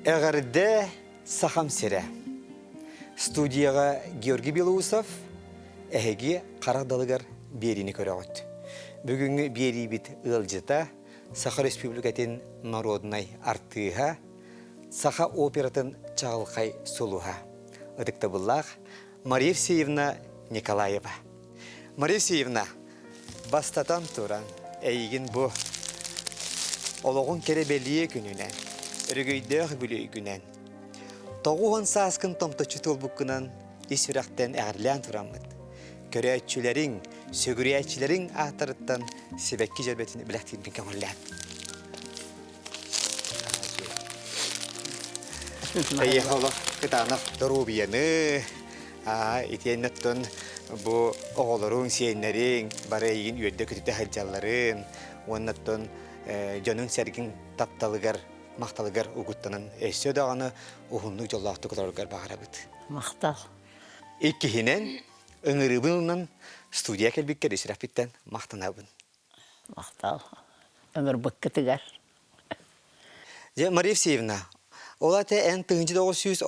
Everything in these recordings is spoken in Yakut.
Эҕэрдэ Сахам сирэ. Студияҕа Георгий Белоусов, эһиги харах далыгар биэриини көрөҕүт. Бүгүҥҥү биэриибит ыалдьыта Саха Республикатын народнай артыыһа, саха оператын чаҕылхай сулуһа, ытыктабыллаах Мария Евсеевна Николаева. Мария Евсеевна, бастатан туран, эйигин бу олоҕун кэрэ бэлиэ күнүнэн, өрөгөйдөөх бүлүйгүнэн, 90 сааскын томточчу туолбуккунан ис сүрэхтэн эҕэрлээн тураммыт, көрөөччүлэриҥ, сүгүрүйээччилэриҥ ааттарыттан сибэкки дьөрбөтүн бэлэхтиирбин көҥүллээн. Эйиэхэ олох кытаанах доруобуйаны, итиэннэ оттон бу оҕолоруҥ, сиэннэриҥ бары эйигин үөрдэ-көтүтэ сылдьалларын уонна оттон дьонуҥ-сэргиҥ тапталыгар, махталыгар угуттанан өссө даҕаны уһуннук дьоллоохтук олороргор баҕарабыт. Махтал. Иккиһинэн, ыҥырыыбын ылынан студия кэлбиккэр ис сүрэхпиттэн махтанабын. Махтал. Ыҥырбыккытыгар. Дьэ, Мария Евсеевна, ол ата эн 1936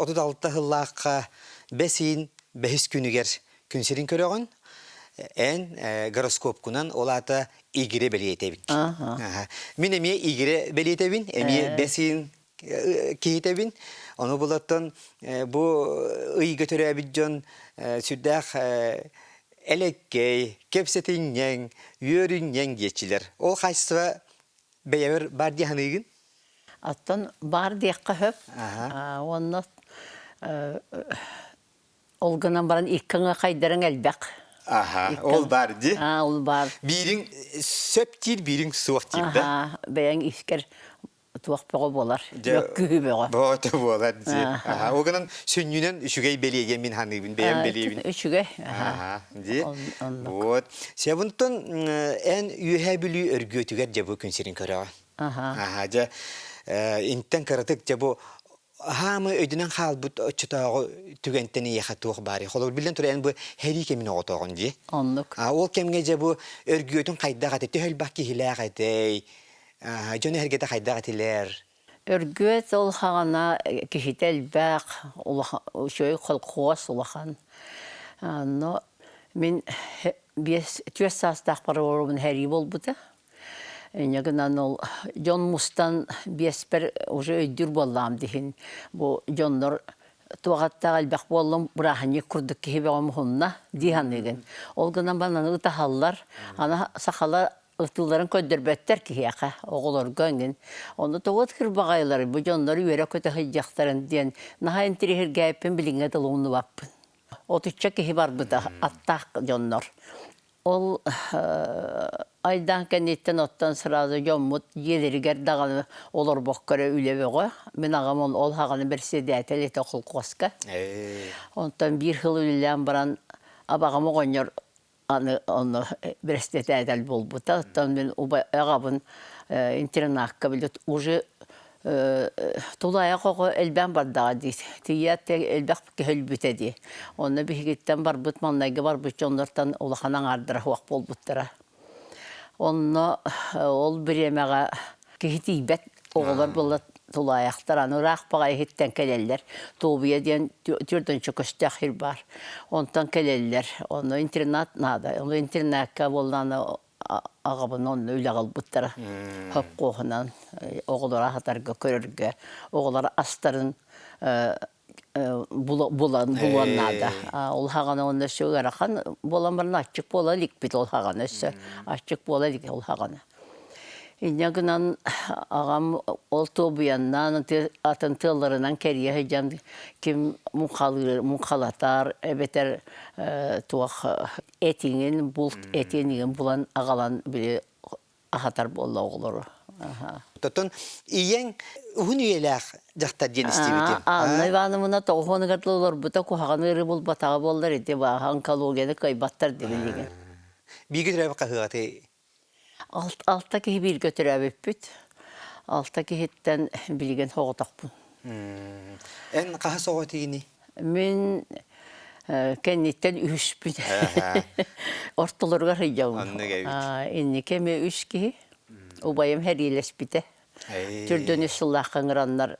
сыллаахха бэс ыйын бэһис күнүгэр күн сирин көрөҕүн. Эн гороскопкунан ол аата игирэ бэлиэтэбит. Мин эмиэ игирэ бэлиэтэбин, эмиэ бэс ыйын киһитэбин. Ону булаттан бу ыйга төрөөбүт дьон сүрдээх элэккэй, кэпсэтинньэҥ, үөрүнньэҥ диэччилэр. Ол хаачыстыба бэйэбэр баар дии саныыгын? Оттон баар диэххэ сөп. Уонна ол гынан баран икки аҥы хайдарыҥ элбэх. Аха, ол баар дии. Ол баар. Биириҥ сөп диир, биириҥ суох диир да? Бэйэҥ искэр туох бөҕө буолар, мөккүһүү бөҕө. Бөҕөтө буолар дии. Ол гынан сүнньүнэн үчүгэй бэлиэгэ мин саныыбын, бэйэм бэлиэбин. Үчүгэй. Дии. Вот. Себунтан эн Үөһээ Бүлүү өргүөтүгэр дьэ бу күн сирин көрөҕүн. Аха, дьэ интэн кыратык дьэ бу хаамы өйдөнөн хаалбыт оччотооҕу түгэнтэн эйиэхэ туох баарый? Холобур, биллэн турар, эн бу һэрии кэмин оҕотооҕун дии. Оннук. Ол кэмҥэ дьэ бу өргүөтүн хайдах этэ, төһө элбэх киһилээх этэй? Дьон эһэргэтэ хайдах этилэр? Өргүөт ол хаҕана киһитэ элбэх, улахан, үчүгэй колхуос улахан. Но мин биэс, түөрт саастаахпар олоробун һэрии буолбута. Инньэ гынан ол дьон мустан биэспэр уже өйдүүр буоллаҕым диһин бу дьоннор туох аттаах элбэх буоллум бырааһынньык курдук киһи бөҕө муһунна дии саныыгын. Ол гынан баран аны ытаһаллар, аны сахалар ытыыларын көрдөрбөттөр киһиэхэ, оҕолорго эҥин. Ону тоҕо ытыыр баҕайыларый, бу дьоннор үөрэ-көтө сылдьыахтарын диэн наһаа интириэһиргээппин билиҥҥэ дылы умнубаппын. Отучча киһи барбыта аттаах дьоннор. Ол айдаан кэнниттэн оттон сразу дьоммут дьиэлэригэр даҕаны олорбокко эрэ үлэ бөҕө. Мин аҕам ол, ол хаҕаны бэрэссэдээтэл этэ холкуоска. Онтон биир сыл үлэлээн баран абаҕам оҕонньор аны онно бэрэссэдээтэл буолбута. Оттон мин убай аҕабын интернакка били уже тулаайах оҕо элбээн бардаҕа дии. Тиийээт элбэх киһи өлбүтэ дии. Онно биһигиттэн барбыт маҥнайгы барбыт дьоннортон улахан аҥаардара суох буолбуттара. Онно ол бириэмэҕэ киһи тиийбэт оҕолор буолла тулаайахтар аны ыраах баҕайы иһиттэн кэлэллэр. Туобуйа диэн түөрт көстөөх сир баар. Онтон кэлэллэр. Онно интернат наада. Ону интернакка буоллаҕына аҕабын онно үлэҕэ ылбыттара. Хопкуоһунан оҕолору аһатарга, көрөргө, оҕолор астарын булан булуон наада. Ол хаҕана онно өссө ыарахан буолан баран аччык буола иликпит ол хаҕана өссө аччык буола илик ол хаҕана. Инньэ гынан аҕам ол туобуйаннаан атын тыалларынан кэрийэ сылдьан ким муҥхалыыр муҥхалатар эбэтэр туох этиҥин булт этиҥин булан аҕалан били аһатар буолла оҕолору. Оттон ийэҥ уһун үйэлээх дьахтар диэн истибитим. Анна Ивановна тоҕуһуонугар олорбута куһаҕан ыарыы булбатаҕа буоллар ити бааһа онкологияны кыайбаттар дии билигин. Бииргэ төрөөбүт хаһыаты Алта киһи бииргэ төрөөбүппүт. Алта киһиттэн билигин соҕотохпун. Эн хаһыс оҕо этигиний? Мин кэнниттэн үһүспүн. Ортолоругар сылдьабын. Оннук эбит. Инники эмиэ үс киһи. Убайым сэриилэспитэ. Түрдөн үс сыллаахха ыҥыраннар.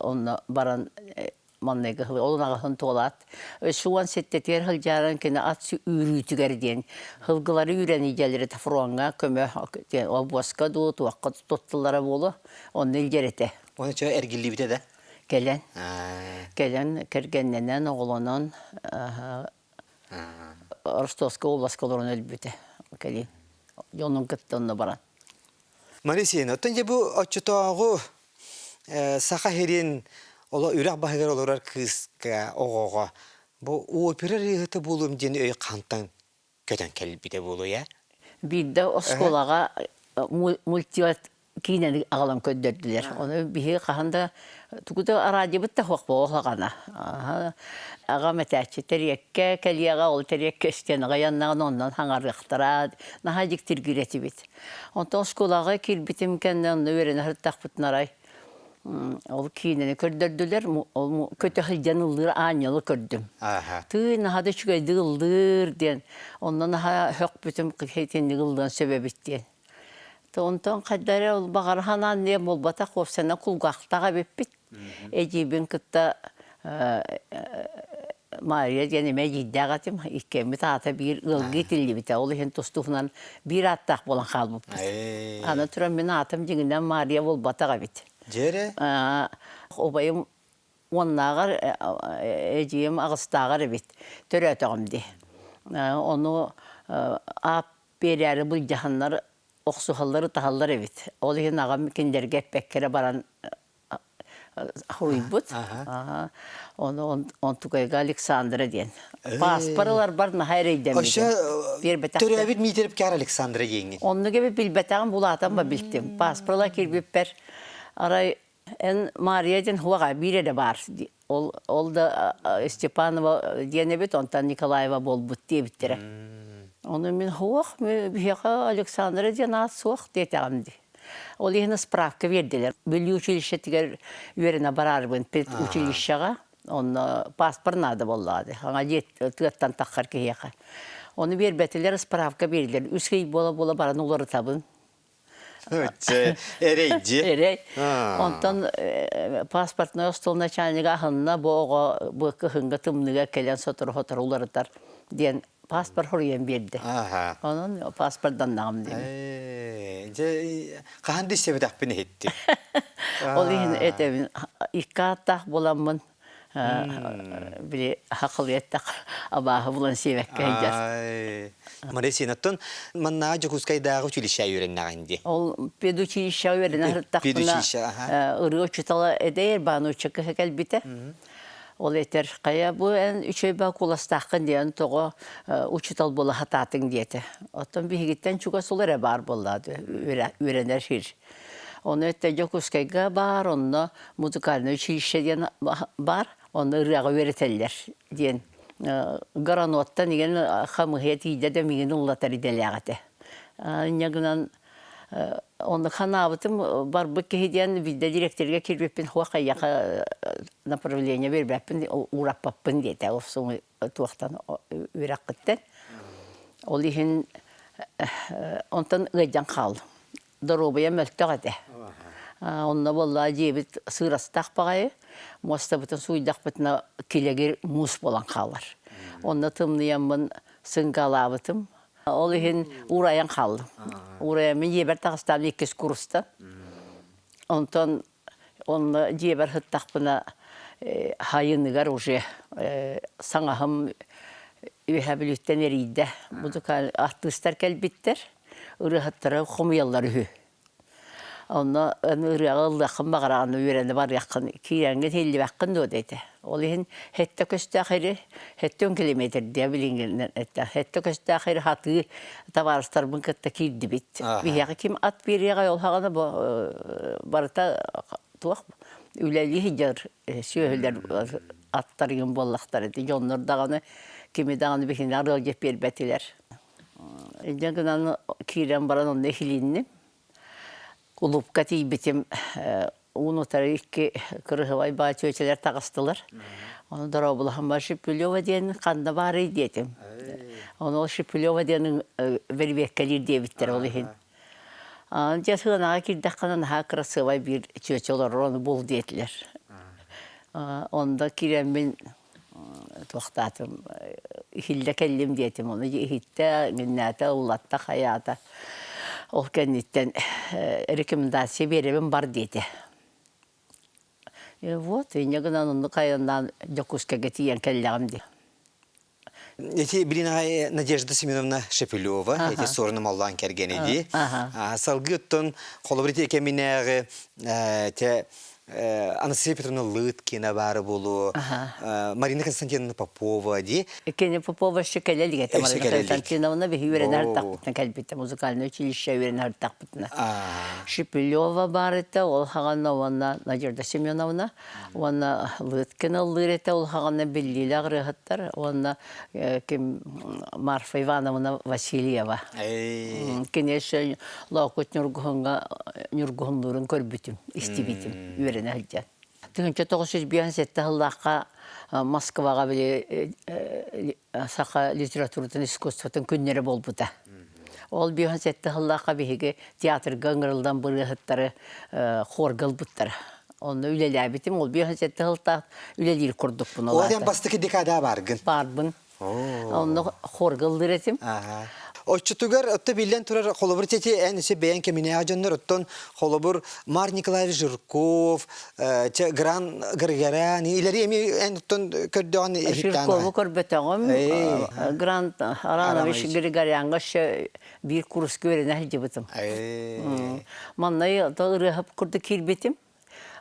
онно баран манныгы ол аҕаһын туолаат өссө 17-тигэр сылдьааран кини ат үүрүүтүгэр диэн сылгылары үүрэн илдьэллэр этэ фроҥҥа көмө обуоска дуу туохха туттуллара буолуо онно илдьэр этэ. Оны чө эргиллибитэ да? Кэлэн. Кэлэн кэргэннэнэн оҕолонон Ростовскай областка олорон өлбүтэ кэлин дьонун кытта онно баран. Мария оттон дьэ бу оччотооҕу Саха сирин үрэх баһыгар олорор кыыска, оҕоҕо бу опера ырыаһыта буолуом диэн өй хантан көтөн кэлбитэ буолуо ээ? Биирдэ оскуолаҕа мультиат киинэни аҕалан көрдөрдүлэр. Ону биһиги хаһан да тугу да араадьыбыт да суох буоллаҕына. Аҕам этээччи тэриэккэ кэлиэҕэ, ол тэриэккэ истиэнэҕэ ыйаннаҕына онон хаҥарыахтара. Наһаа дьиктиргиир этибит. Онтон оскуолаҕа киирбитим кэннэ онно үөрэнэ сырыттахпытына арай ол киинэни көрдөрдүлэр. Ол көтө сылдьан ыллыыр аанньалы көрдүм. Тыый, наһаа да үчүгэйдик ыллыыр диэн. Онно наһаа сөхпүтүм итинник ыллыан сөп эбит диэн. Онтон хайда эрэ ол баҕара санаан диэн буолбатах, уопсайынан кулгаахтаах эбиппит. Эдьиийбин кытта Мария диэн эмиэ эдьиийдээх этим. Иккиэммит аата биир ыалга итиллибитэ. Ол иһин тус-туһунан биир ааттаах буолан хаалбыппыт. Аны туран мин аатым дьиҥинэн Мария буолбатах эбит. Дьиэрэ? Убайым уоннааҕар эдьиийим аҕыстааҕар эбит. Төрөөтөҕүм дии. Ону аап биэрээри былдьаһаннар охсуһаллар ытаһаллар эбит. Ол иһин аҕам кинилэргэ эппэккэ эрэ баран хоруйбут. Ону онтукайга Александра диэн. Пааспар ыларбар наһаа эрэйдэммитим. Төрөөбүт Миитэрпкээр Александра диэҥҥин. Оннук эбит билбэтэҕим булаатан ба билтим. Пааспар ыла киирбиппэр арай Эн Мария диэн хуаҕа биир эрэ баар. Ол, ол да Степанова диэн эбит, онтон Николаева буолбут диэбиттэрэ. Ону мин хуох, биһиэхэ Александра диэн аат суох диэтэҕим дии. Ол иһин справка биэрдилэр. Бүлүү училищетыгар үөрэнэ бараарбын педучилищеҕа. Онно паспорт наада буоллаҕа дии. Хаҥа дьиэ тыаттан таххар киһиэхэ. Ону биэрбэтилэр, справка биэрдилэр. Үс ый буола-буола баран уларытабын. Эрэй дьи. Эрэй. Онтон паспортной остуол начальнига аһынна бу оҕо бу кыһыҥҥы тымныыга кэлэн сотору-сотору уларытар диэн паспорт хоруйан биэрдэ. Онон паспорданнаҕым диэн. Дьэ хаһан да истибэтэхпин иһиттим. Ол иһин этэбин икки ааттаах буоламмын били хахылыйаттах абааһы булан сиэбэккэ сылдьар. Мария Синоттон маннааҕы Дьокуускайдааҕы училище үөрэннэҕин дии. Ол педучилище үөрэнэ сырыттахпына ырыа учуутала эдэр баанучча кыһа кэлбитэ. Ол этэр, хайа бу эн үчүгэй куоластааххын диэн тоҕо учуутал буола сатаатыҥ диэтэ. Оттон биһигиттэн чугас ол эрэ баар буолла үөрэнэр сир. Ону этэ Дьокуускайга баар, онно музыкальное училище диэн баар, онно ырыаҕа үөрэтэллэр диэн Граноттан игэн хамыһыйа тиийдэ да миигин ыллатар идэлээх этэ. Инньэ гынан онно ханаабытым барбыт киһи диэн биирдэ директорга киирбиппин хуох хайяха направление биэрбэппин уураппаппын диэтэ ол туохтан үөрэххиттэн. Ол иһин онтон ыалдьан хааллым. Доруобуйа мөлтөх этэ. Онно буоллаҕа дьиэбит сыырастаах баҕайы, муостабытын сууйдахпытына килэгир муус буолан хаалар. Онно тымныйаммын сыҥкалаабытым. Ол иһин уурайан хааллым. Уурайаммын дьиэбэр таҕыстаам иккис курстан. Онтон онно дьиэбэр сыттахпына хайыныгар уже саҥаһым Үөһээ Бүлүүттэн эрийдэ. Музыкальный артыыстар кэлбиттэр. Ырыаһыттары хомуйаллар үһү. Онно ырыаҕа ыллыаххын баҕараҕын, үөрэнэ барыаххын, киирэҥҥин иһиллибэххин дуо диэтэ. Ол иһин сэттэ көстөөх ири, 70 километр диэ билиҥҥинэн этэ. Сэттэ көстөөх ири хатыы табаарыстарбын кытта киирдибит. Биһиэхэ ким ат биэриэҕэй ол хаҕана барыта туох үлэлии сылдьар сүөһүлэр аттар игин буоллахтара ити дьоннор даҕаны кими даҕаны биһини арыалдьыт биэрбэтилэр. Инньэ гынан киирэн баран онно иһилинним. Кулуупка тиийбитим уун утары икки кырыһыбай баа чүөчэлэр таҕыстылар. Ону дорообулаһан Шипилева диэн ханна баарый диэтим. Ону ол Шипилева диэн бэрибиэккэлиир диэбиттэр ол иһин. Дьэ сыанаҕа киирдэххинэ наһаа кырасыабай биир чүөчэ олорор ону бул диэтилэр. Онно киирэммин туохтаатым, иһиллэ кэллим диэтим. Ону иһиттэ, гиннээтэ, ыллатта, хайаата. Ол кэнниттэн рекомендация биэрэбин бар диэтэ. Вот, инньэ гынан оннук айаннаан Дьокуускайга тиийэн кэллэҕим дии. Ити билин аҕай Надежда Семеновна Шепелева, ити Суорун Омоллоон кэргэнэ дии. Салгыы оттон холобур ити кэминээҕи те Анастасия Петровна Лыткина баара буолуо, Марина Константиновна Попова дии. Кини Попова өссө кэлэ илик этэ. Марина Константиновна биһи үөрэнэ артахпытына кэлбитэ, музыкальное училище үөрэнэ артахпытына. Шепелева баар этэ, ол хаҕана уонна Надежда Семеновна. Уонна Лыткин ыллыыр этэ улахан биллиилээх ырыаһыттар уонна ким Марфа Ивановна Васильева. Кини өссө Лоокут Ньургуһуҥҥа Ньургуһуннуурун көрбүтүм, истибитим, үөрэнэ сылдьан. 1957 сыллаахха Москваҕа били саха литературатын искусствотын күннэрэ буолбута. Ол 57 сыллаахха биһиги театрга ыҥырыллан бырыаһыттары хорга ылбыттара. Онно үлэлээбитим. Ол 57 сылтаах үлэлиир курдукпун. Ол эн бастакы декада бааргын? Баарбын. Онно хорга ыллыыр этим. Оччотугар отто биллэн турар холобур тети эн өсө бэйэн кэминээҕи дьоннор оттон холобур Мар Николаевич Жирков, че Гран Григорян илэри эми эн оттон көрдөҕүн Жиркову көрбөтөҕүм. Грант Аранович Григоряҥҥа өссө биир курска үөрэнэ сылдьыбытым. Манна ырыаһап курдук киирбитим.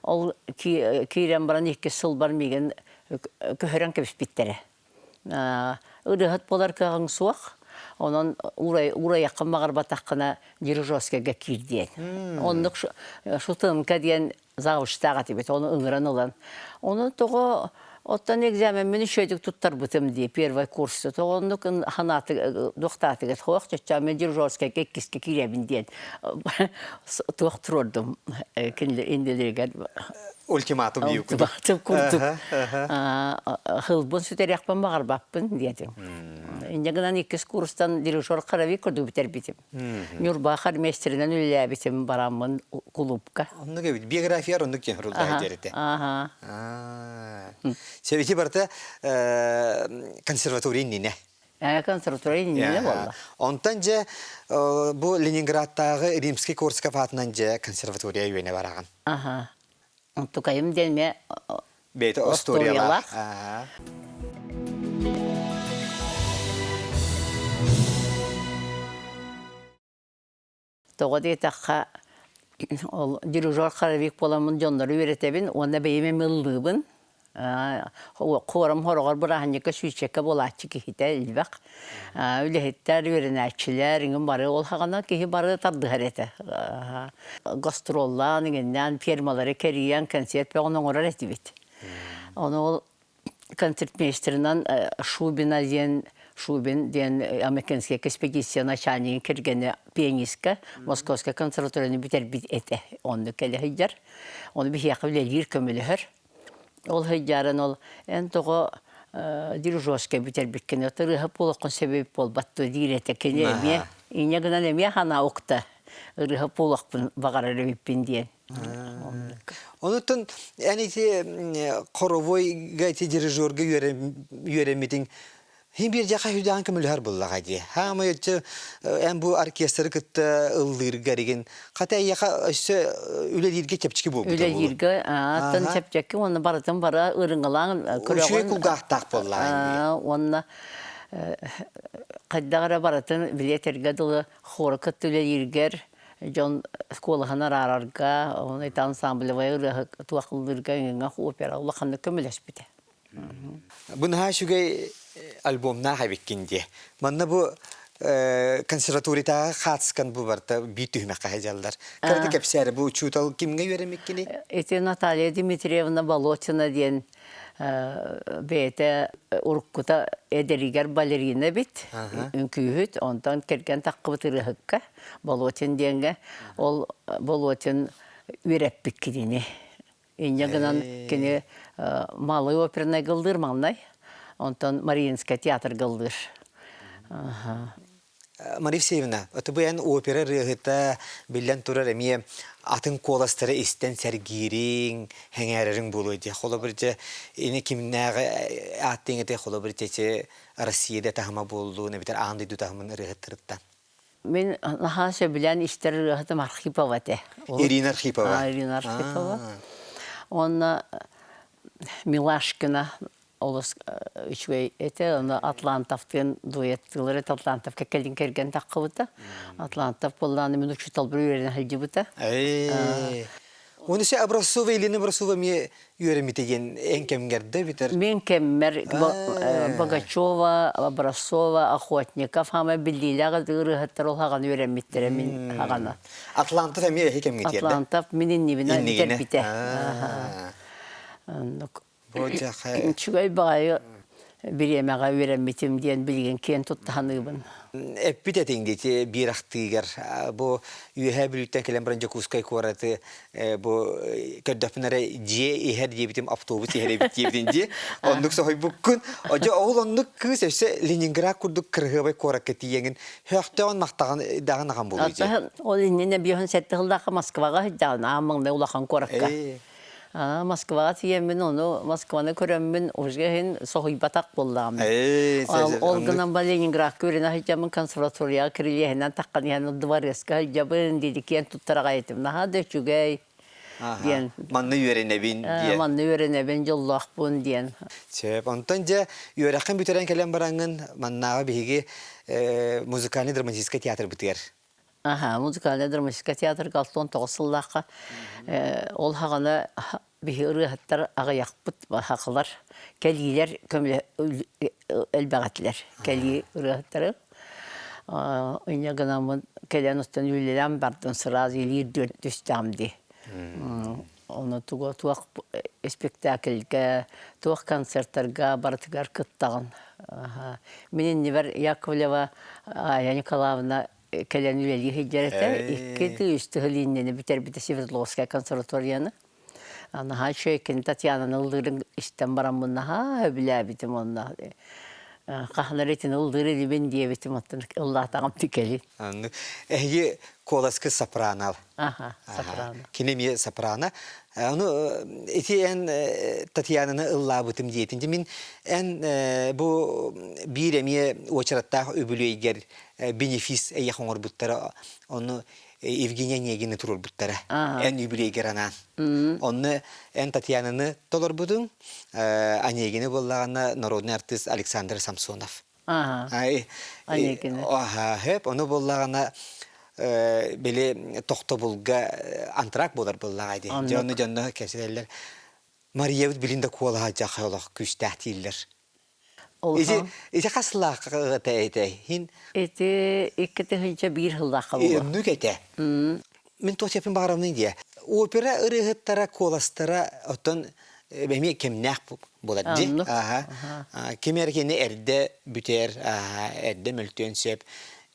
Ол киирэн баран икки сылбар миигин көһөрөн кэбиспиттэрэ. Ырыаһыт буолар кыаҕыҥ суох, онон уурайаххын баҕарбатаххына дирижерскайга киир диэн. Оннук Шутынка диэн завучтаах этибит, ону ыҥыран ылан. Ону тоҕо оттон экзамеммин үчүгэйдик туттарбытым дии, первый курсы. Тоҕо оннук ханааты дуохтаатыгыт хоох чоччоо мен дирижерскайга иккискэ киирэбин диэн туох туруордум иннилэригэр Ультиматум дии Ультиматум курдук. Хылбын сүтэриэхпин баҕарбаппын диэтим. Инньэ гынан иккис курстан дирижер хоровик курдук бүтэрбитим. Ньурба хормейстеринэн үлэлээбитим бараммын кулуупка. Оннук эбит. Биографияр оннук диэн суруллар дьэрите. Себити барыта консерватория иннинэ. Консерватория иннинэ буолла. Онтон дьэ бу Ленинградтааҕы Римский-Корсаков аатынан дьэ консерватория үөнэ бараҕын. Аха. Онтукайым диэн эмиэ Бэйэтэ остуоруйалаах. Тоҕо диэтэххэ, ол дирижер хоровик буоламмын дьоннору үөрэтэбин уонна бэйэм эмиэ ыллыыбын. Хором хороҕор бырааһынньыкка сүүсчэкэ буолааччы киһитэ элбэх. Үлэһиттэр, үөрэнээччилэр иҥин бары ол саҕана киһи бары тардыһар этэ. Гастроллаан, иҥиннээн фермалары кэрийэн концерт бөҕөнү оҥорор этибит. Ону ол концертмейстерынан Шубина диэн Шубин диэн Американскай экспедиция начальнигын кэргэнэ пианистка Московскай консерваторияны бүтэрбит этэ. Онно кэлэ сылдьар. Ону биһиэхэ үлэлиир, көмөлөһөр. Ол сылдьарын ол эн тоҕо дирижерскай бүтэрбиккин ырыаһыт буолуоххун сөбү буолбат дуо диир этэ. Кини эмиэ инньэ гынан эмиэ санаа укта ырыаһыт буолуохпун баҕарар эбиппин диэн. Онуттан эн ити хоровойга ити дирижерга үөрэммитиҥ Хин биир дьаха хүдээн көмөлөһөр буллаҕа дии. Хаамай өттө эн бу оркестры кытта ыллыырга эригин хата эйиэхэ өссө үлэлииргэ чэпчэки буолбута буолуо. Үлэлииргэ аттан чэпчэки уонна барытын бара ырыҥалаан көрөҕүн. Үчүгэй кулгаахтаах буоллаҕа. Уонна хайдах эрэ барытын билиэтэргэ дылы хору кытта үлэлииргэр дьон куолаһын араарарга, оны это ансамблевай ырыаһыт туох ыллыырга иҥиҥҥэ опера улаханнык көмөлөспүтэ. Бу наһаа үчүгэй альбомнаах эбиккин дии. Манна бу консерваториятааҕы хаацкан бу барыта биир түһүмэххэ сылдьаллар. Кырата кэпсээри бу учуутал кимҥэ үөрэммиккиний? Ити Наталья Дмитриевна Болотина диэн бэйэтэ уруккута эдэригэр балерина эбит, үҥкүүһүт, онтон кэргэн таххыбыт ырыаһыкка Болотин диэҥҥэ. Ол Болотин үөрэппит кинини. Инньэ гынан кини Малый опернайга ыллыыр маҥнай, онтон Мариинскай театрга ыллыыр. Мария Евсеевна, бу эн опера ырыаһыта биллэн турар эмиэ атын куоластары истэн сэргиириҥ, сэҥээрэриҥ буолуо дии. Холобур, дьэ, ини кимнээҕи ааттыаҥ этэй, холобур, дьэ, Россияда таһыма буоллун, эбэтэр аан дойду таһымын ырыаһыттарыттан? Мин наһаа сөбүлээн истэр ырыаһытым Архипова этэ. Ирина Архипова. Ирина Архипова. Уонна Милашкина олус үчүгэй этэ. Ону Атлантовтыын дуэттыылар этэ. Атлантовка кэлин кэргэн таххыбыта. Атлантов буоллаҕына мин учууталбар үөрэнэ сылдьыбыта. Уонна се Образцова Елена Образцова эмиэ үөрэммитэ диэн эн кэмҥэрдэ бүтэр. Мин кэммэр Богачева, Образцова, Охотников хаама биллиилээх ырыаһыттар ол хаҕан үөрэммиттэрэ мин хаҕана. Атлантов эмиэ эһи кэмҥэ тиэрдэ. Атлантов мин иннибинэ бүтэрбитэ. Үчүгэй баҕайы бириэмэҕэ үөрэммитим диэн билигин киэн тутта саныыбын. Эппит этиҥ дии биир ахтыыгар бу Үөһээ Бүлүүттэн кэлэн баран Дьокуускай куораты бу көрдөхпүнэ эрэ дьиэ иһэр диэбитим автобус иһэр эбит диэбитин дии. Оннук соһуйбуккун. Дьэ ол оннук кыыс өссө Ленинград курдук кырыһыабай куоракка тиийэҥин хөөхтөөн махтаҕын даҕан ахан буолуо дии. Ол иннинэ биэһин сэттэ сыллаахха Москваҕа сылдьаҕын аан маҥнай улахан куоракка. Москваҕа тиийэммин ону Москваны көрөммүн уже иһин соһуйбатах буоллаҕым. Ол гынан ба Ленинградка үөрэнэ сылдьаммын консерваторияҕа кирилиэһинэн таххан иһэн дворецка сылдьабын диэри киэн туттар аҕай этим. Наһаа да үчүгэй диэн. Манна үөрэнэбин диэн. Манна үөрэнэбин, дьоллоохпун диэн. Сөп. Онтон дьэ үөрэххин бүтэрэн кэлэн бараҥҥын маннааҕы биһиги музыкальный-драматическай театрбытыгар Аха, музыкальнай-драматическай театрга 69 сыллаахха ол хаҕана биһи ырыаһыттар аҕыйахпыт хахылар кэлиилэр көмөлө элбэх этилэр кэлии ырыаһыттары инньэ гынаммын кэлэн оттон үлэлээн бардым сразу илиир түстэҕим дии Ону тугу туох спектакльга, туох концертарга барытыгар кыттаҕын. Мин иннибэр Яковлева Ая Николаевна кэлэн үлэлии сылдьар этэ. Икки үс тыһыл иннини бүтэрбитэ Свердловская консерваторияны. Наһаа үчүгэй кини Татьянаны ыллыырын истэн бараммын наһаа сөбүлээбитим онно. Хаһан эрэ итини ыллыыр инибин диэбитим оттон ыллаатаҕым тикэли. Эһиги куоласкы сопрано. Аха, сопрано. Кини эмиэ сопрано. Ону ити эн Татьянаны ыллаабытым диэтин. Мин эн бу биир эмиэ уочараттаах үбүлүөйгэр бенефис эйэх оҥорбуттара. Ону Евгения Онегины туруорбуттара. Эн үбүлүөйгэр анаан. Онно эн Татьянаны толорбутуҥ. Онегины буоллаҕына народный артыыс Александр Самсонов. Аһа, ону буоллаҕына били тохтобулга антракт буолар буоллаҕа дии. Дьэ ону дьонно кэпсэтэллэр. Мариябыт билин да куолаһа дьахай олох күүстээх дииллэр. Ити ити хас сыллаах этэ хин Ити 2001 сыллаахха буолуо. Оннук этэ. Мин туох диэппин баҕарабыный диэ. Опера ырыаһыттара куоластара оттон эмиэ кэмнээх буолар дии. Аха. Ким эрэ кини эрдэ бүтэр, эрдэ мөлтүөн сөп.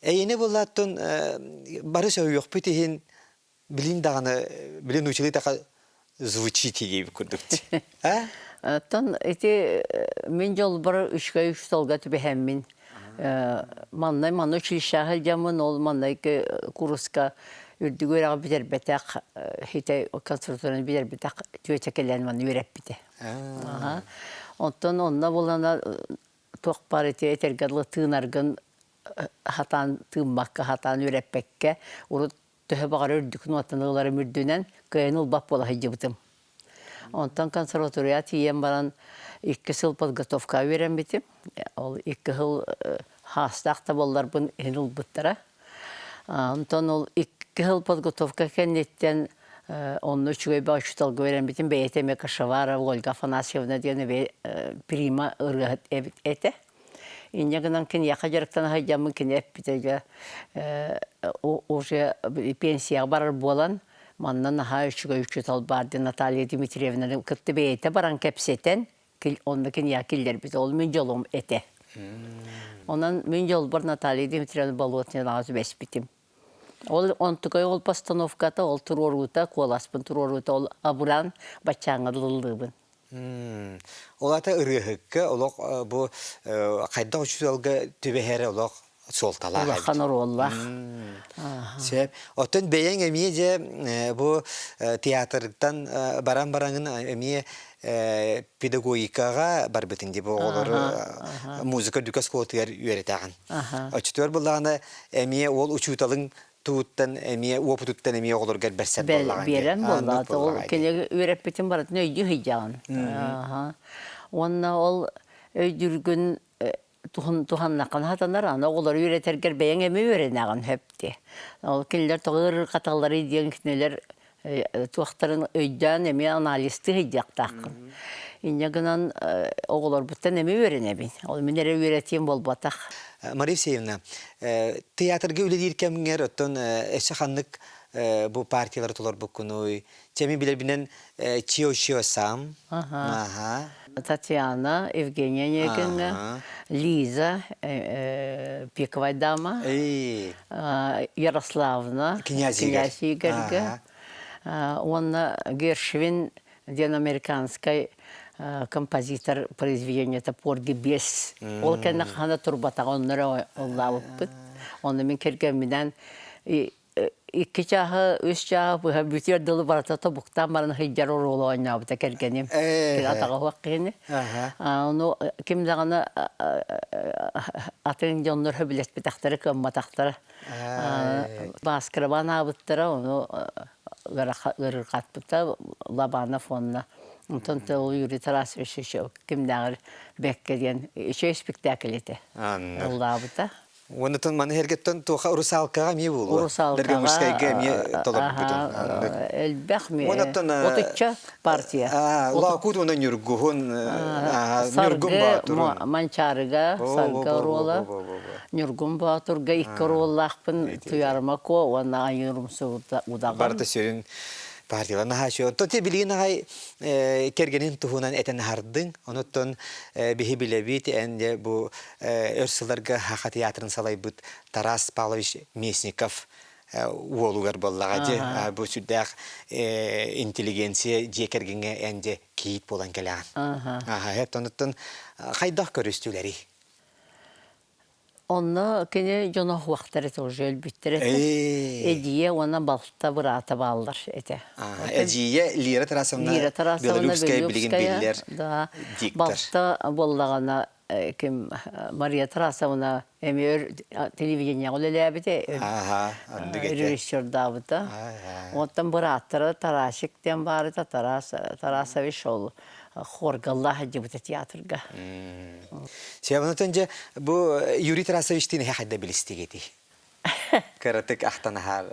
Эйини буллааттын бары сөйүөхпүт иһин билин даҕаны билин научилыы таха звучит диэбит курдук. А? Оттон ити мин дьолбор үчүгэй үстолга түбэһэммин маннай манна училищеҕа сылдьаммын ол маннайгы курска үрдүк үөрэҕи бүтэрбэтэх хитэй консерваторияны бүтэрбэтэх тетя кэлэн манна үөрэппитэ. Онтон онно булана туох баар ити этэргэ дылы тыынаргын хатаан тыыммакка хатаан үөрэппэккэ урут төһө баҕар үрдүкүн уоттан ыларым үрдүнэн кыайан ылбат буола сылдьыбытым. Онтон консерваторияҕа тиийэн баран икки сыл подготовкаҕа үөрэммитим. Ол икки сыл хаастаах да буолларбын иһин ылбыттара. Онтон ол икки сыл подготовка кэнниттэн онно үчүгэй баҕа учууталга үөрэммитим. Бэйэтэ эмиэ Кашеварова Ольга Афанасьевна диэн прима ырыаһыт эбит этэ. Инньэ гынан киниэхэ дьарыктана сылдьаммын кини эппитэ дьэ уже пенсияҕа барар буолан манна наһаа үчүгэй учуутал баар диэн Наталья Дмитриевнаны кытта бэйэтэ баран кэпсэтэн онно киниэхэ киллэрбит. Ол мин дьолум этэ. Онон мин дьолбор Наталья Дмитриевна Болотнинаҕа түбэспитим. Ол онтукай ол постановката, ол туруоруута, куоласпын туруоруута ол абыраан баччааҥҥа дылыллыыбын. Ол аата ырыаһыкка олох бу хайдах учууталга түбэһэр олох Суолталаах эбит. Улахан оруоллаах. Сөп. Оттон бэйэҥ эмиэ дьэ бу театртан баран бараҥын эмиэ педагогикаҕа барбытыҥ дии бу оҕолору музыка үрдүкү оскуолатыгар үөрэтэҕин. Оччотугар буллаҕына эмиэ ол учууталыҥ тууттан эмиэ уопутуттан эмиэ оҕолоргор бэрсэр буоллаҕыҥ дии. Биэрэн Оннук буоллаҕа. Ол буоллаҕа дии. кини үөрэппитин барытын өйдүү сылдьаҕын. Уонна ол өйдүүргүн туһаннаххына сатанар, аны оҕолору үөрэтэргэр бэйэҥ эмиэ үөрэнэҕин сөп дии. Ол кинилэр тоҕо ыарырҕаталларый диэн кинилэр туохтарын өйдөөн эмиэ анализтыы сылдьыахтааххын. Инньэ гынан оҕолорбуттан эмиэ үөрэнэбин. Ол мин эрэ үөрэтиим буолбатах. Мария Евсеевна, театрга үлэлиир кэмҥэр оттон өссө ханнык бу партиялары толорбуккунуй? Чэ, мин билэрбинэн Чио-Чио Сам. Аха. Татьяна, Евгения Онегина, Лиза, Пиковая дама, Ярославна, Князь Игорь. Князь Игорьга, уонна Гершвин диэн американскай композитор произведениета Порги Бес. Ол кэннэ хана турбатаҕа онно ыллаабыппыт. Онно мин кэргэмминэн икки чааһы, үс чааһы быһа бүтүөр дылы барыта тобуктаан баран сылдьар оруолу оонньообута кэргэним. Кини атаҕа суох киһини. Ону ким даҕаны атын дьоннор сөбүлэспэтэхтэрэ, кыамматахтара. Бааскырабаан аабыттара, ону ыарырҕатпыта Лобанов уонна онтон ол Юрий Тарасович кимнээҕэр бэккэ диэн үчүгэй спектакль этэ. Ыллаабыта. Уонна маны эргеттен туоха русалкаҕа эмиэ буолуо. Русалкаҕа Дергамышскайга эмиэ толорбутун. Элбэх Уонна отучча партия. Лаакут уонна Ньургуһун Ньургун Боотурун. Манчаарыга Саргы оруола. Ньургун Боотурга икки оруоллаахпын Туйарма Куо уонна Айыыр Умсубудаҕын. Барыта сүрүн партиялар наһаа Онтон те билигин аҕай кэргэнин туһунан этэн аһардыҥ. Онуттан биһи билэбит эн дьэ бу өр сылларга Саха театрын салайбыт Тарас Павлович Местников уолугар буоллаҕа дьэ бу сүрдээх интеллигенция дьиэ кэргэҥҥэ эн дьэ кийиит буолан кэлэҕин. Аха, онуттан хайдах көрүстүлэрий? Онно кини дьоно уһуохтар этэ уже өлбүттэр этэ. Эдьиийэ уонна балта быраата бааллар этэ. Эдьиийэ Лира Тарасовна Лира Тарасовна Белолюбская билигин биллэр да, диктор. Балта буоллаҕына ким Мария Тарасовна эмиэ өр телевидениеҕэ үлэлээбитэ, режиссердаабыта. Оттон бырааттара Тарасик диэн баарыта Тарас Тарасович ол хоргаллаах сылдьыбыта театрга. Сиабанатан дьэ бу Юрий Тарасовичтыын эһэ хайда билистигитий? Кыратык ахтан аһаар.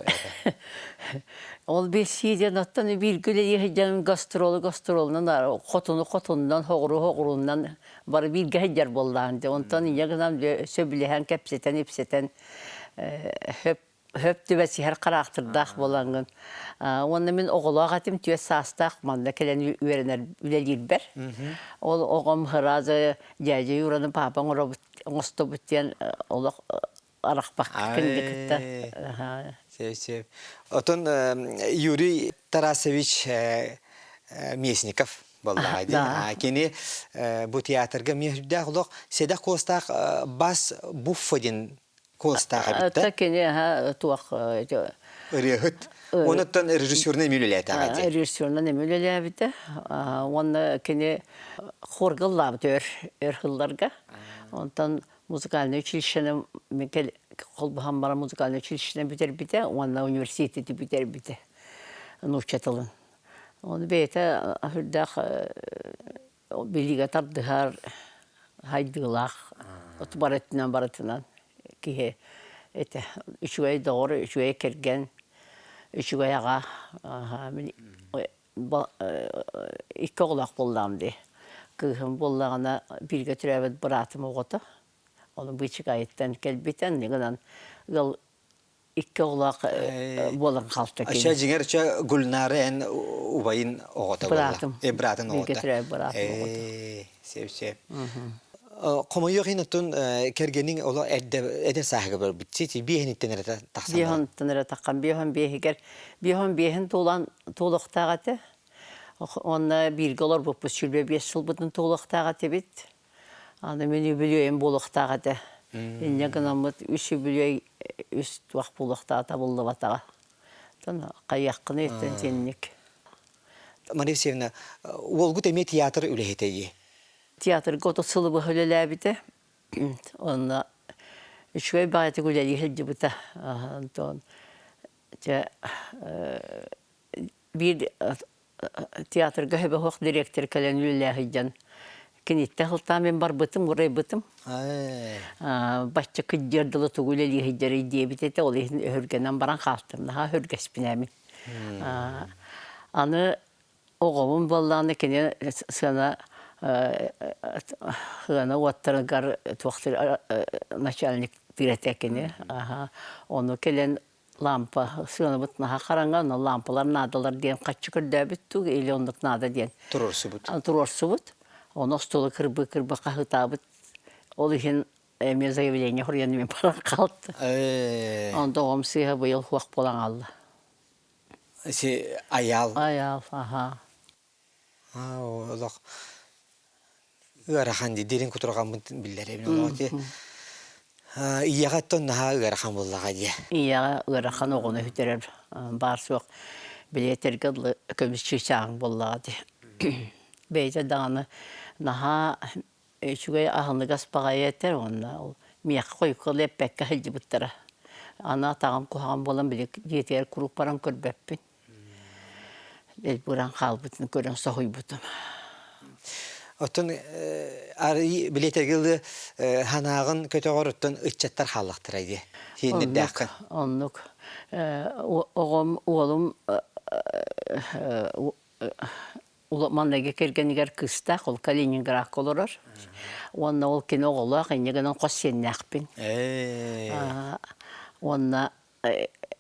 Ол билсии диэн оттон бииргэ үлэлии сылдьан гастролу гастролунан хотуну хотуннан хоҕуру хоҕурунан бары бииргэ сылдьар буоллаҕын дии. Онтон ийэ гынан сөбүлэһэн кэпсэтэн ипсэтэн хөп хөп түбэсиһэр хараахтырдаах буолаҥҥын. Уонна мин оҕолоох этим, түөрт саастаах манна кэлэн үөрэнэр үлэлиирбэр. Ол оҕом сразу дядя Юраны папа оҥоробут оҥостобут диэн олох арахпакка кинини кытта. Сөп, сөп. Отон Юрий Тарасович Местников буоллаҕа дии. Кини бу театрга эмиэ сүрдээх олох сэдэх куостаах бас буффа диэн куоластаах эбит да? Кини туох ырыаһыт. Онуттан режиссерунан эмиэ үлэлээтэҕэ дии. Режиссерунан эмиэ үлэлээбитэ. Уонна кини хорга ыллаабыт өр өр сылларга. Онтон музыкальнай училищены холбоһон баран музыкальнай училищены бүтэрбитэ уонна университети бүтэрбитэ нуучча тылын. Ону бэйэтэ сүрдээх билиигэ тардыһар хайдыылаах бары өттүнэн барытынан киһи этэ. Үчүгэй доҕор, үчүгэй кэргэн, үчүгэй аҕа. Икки оҕолоох буоллаҕым дии. Кыыһым буоллаҕына бииргэ төрөөбүт быраатым оҕото. Ону быычыкайыттан кэлбитэ, гынан ыал икки оҕолоох буолан хаалта кини. Ача дьиҥэр ача Гульнара эн убайын оҕото буолла. Быраатым. Э, быраатын Бииргэ оҕото. төрөөбүт быраатым оҕото. Э, сөп сөп. Хомойуох иһин оттон кэргэниҥ оло эрдэ эдэр сааһыгар барбыт. Сити биэһиниттэн эрэ тахсан баран. Биэһонтон эрэ таххан биэһон биэһигэр биэһон биэһин туолан туолуохтаах этэ. Уонна бииргэ олорбуппут 25 сылбытын туолуохтаах этибит. Аны мин үбүлүөйүм буолуохтаах этэ. Инньэ гынаммыт үс үбүлүөй үс туох буолуохтааҕа табыллыбатаҕа. Оттон хайыаххыный оттон итинник. Мария Евсеевна, уолгут эмиэ театр үлэһитэ дии. Театрга 30 сылы быһа үлэлээбитэ. Онно үчүгэй баҕайытык үлэлии сылдьыбыта. Онтон дьэ биир театрга хөбөһөх директор кэлэн үлэлээ сылдьан киниттэн сылтаан мин барбытым, урайбытым. Бачча кырдьыар дылы тугу үлэлии сылдьарый диэбит этэ, ол иһин өһүргэнэн баран хаалтым, наһаа өһүргэспинээмин. Аны оҕобун буоллаҕына кини сыана сыана уоттарыгар туох начальник этэ кини. Ону кэлэн лампа сыанабыт наһаа хараҥа, онно лампалар наадалар диэн хаччы көрдөөбүт дуу или оннук наада диэн туруорсубут. Туруорсубут. Ону остуолу кырбыы-кырбыы хаһыытаабыт. Ол иһин эмиэ заявление суруйан эмиэ баран хаалта. Онто оҕом сыыһа быйыл суох буолан хаалла. Си Айаал. Айаал, аха. Олох ыарахан дии, дириҥ кутурҕаммын биллэрэбин олох ити ийэҕэ оттон наһаа ыарахан буоллаҕа дии. Ийэҕэ ыарахан оҕону сүтэрэр баар суох билиэтэргэ дылы көмүс чыычааҕыҥ буоллаҕа дии. Бэйэтэ даҕаны наһаа үчүгэй аһыныгас баҕайы этэр уонна ол миэхэ хойукка эппэккэ сылдьыбыттара. Аны атаҕым куһаҕан буолан били дьиэтигэр куруук баран көрбөппүн. Элбуран хаалбытын көрөн соһуйбутум. Оттон арый билиэтэргэ ылы ханаағын көтөҕөр оттон ыччаттар хааллахтара дии. Сиэннэрдээххин. Оннук. Оҕом, уолум манныгы кэргэнигэр кыыстаах, ол Калининградка олорор. Уонна ол кини оҕолоох, инньэ гынан хос сиэннээхпин. Уонна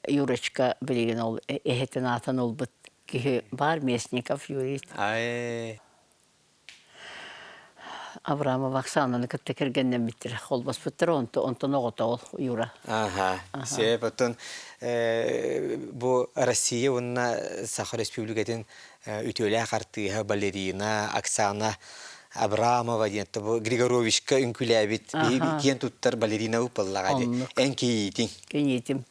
Юрочка билигин ол эһэтин аатын ылбыт киһи баар Местников Юрий. Абрамова Оксананы кытта кэргэннэммиттэр, холбоспуттар, онтон оҕото ол Юра. Аха, сөп. Оттон бу Россия уонна Саха Республикатын үтүөлээх артыыһа, балерина Оксана Абрамова диэн бу Григоровичка үҥкүүлээбит киэн туттар балерина буоллаҕа дии. Эн кийиитиҥ. Кийиитим.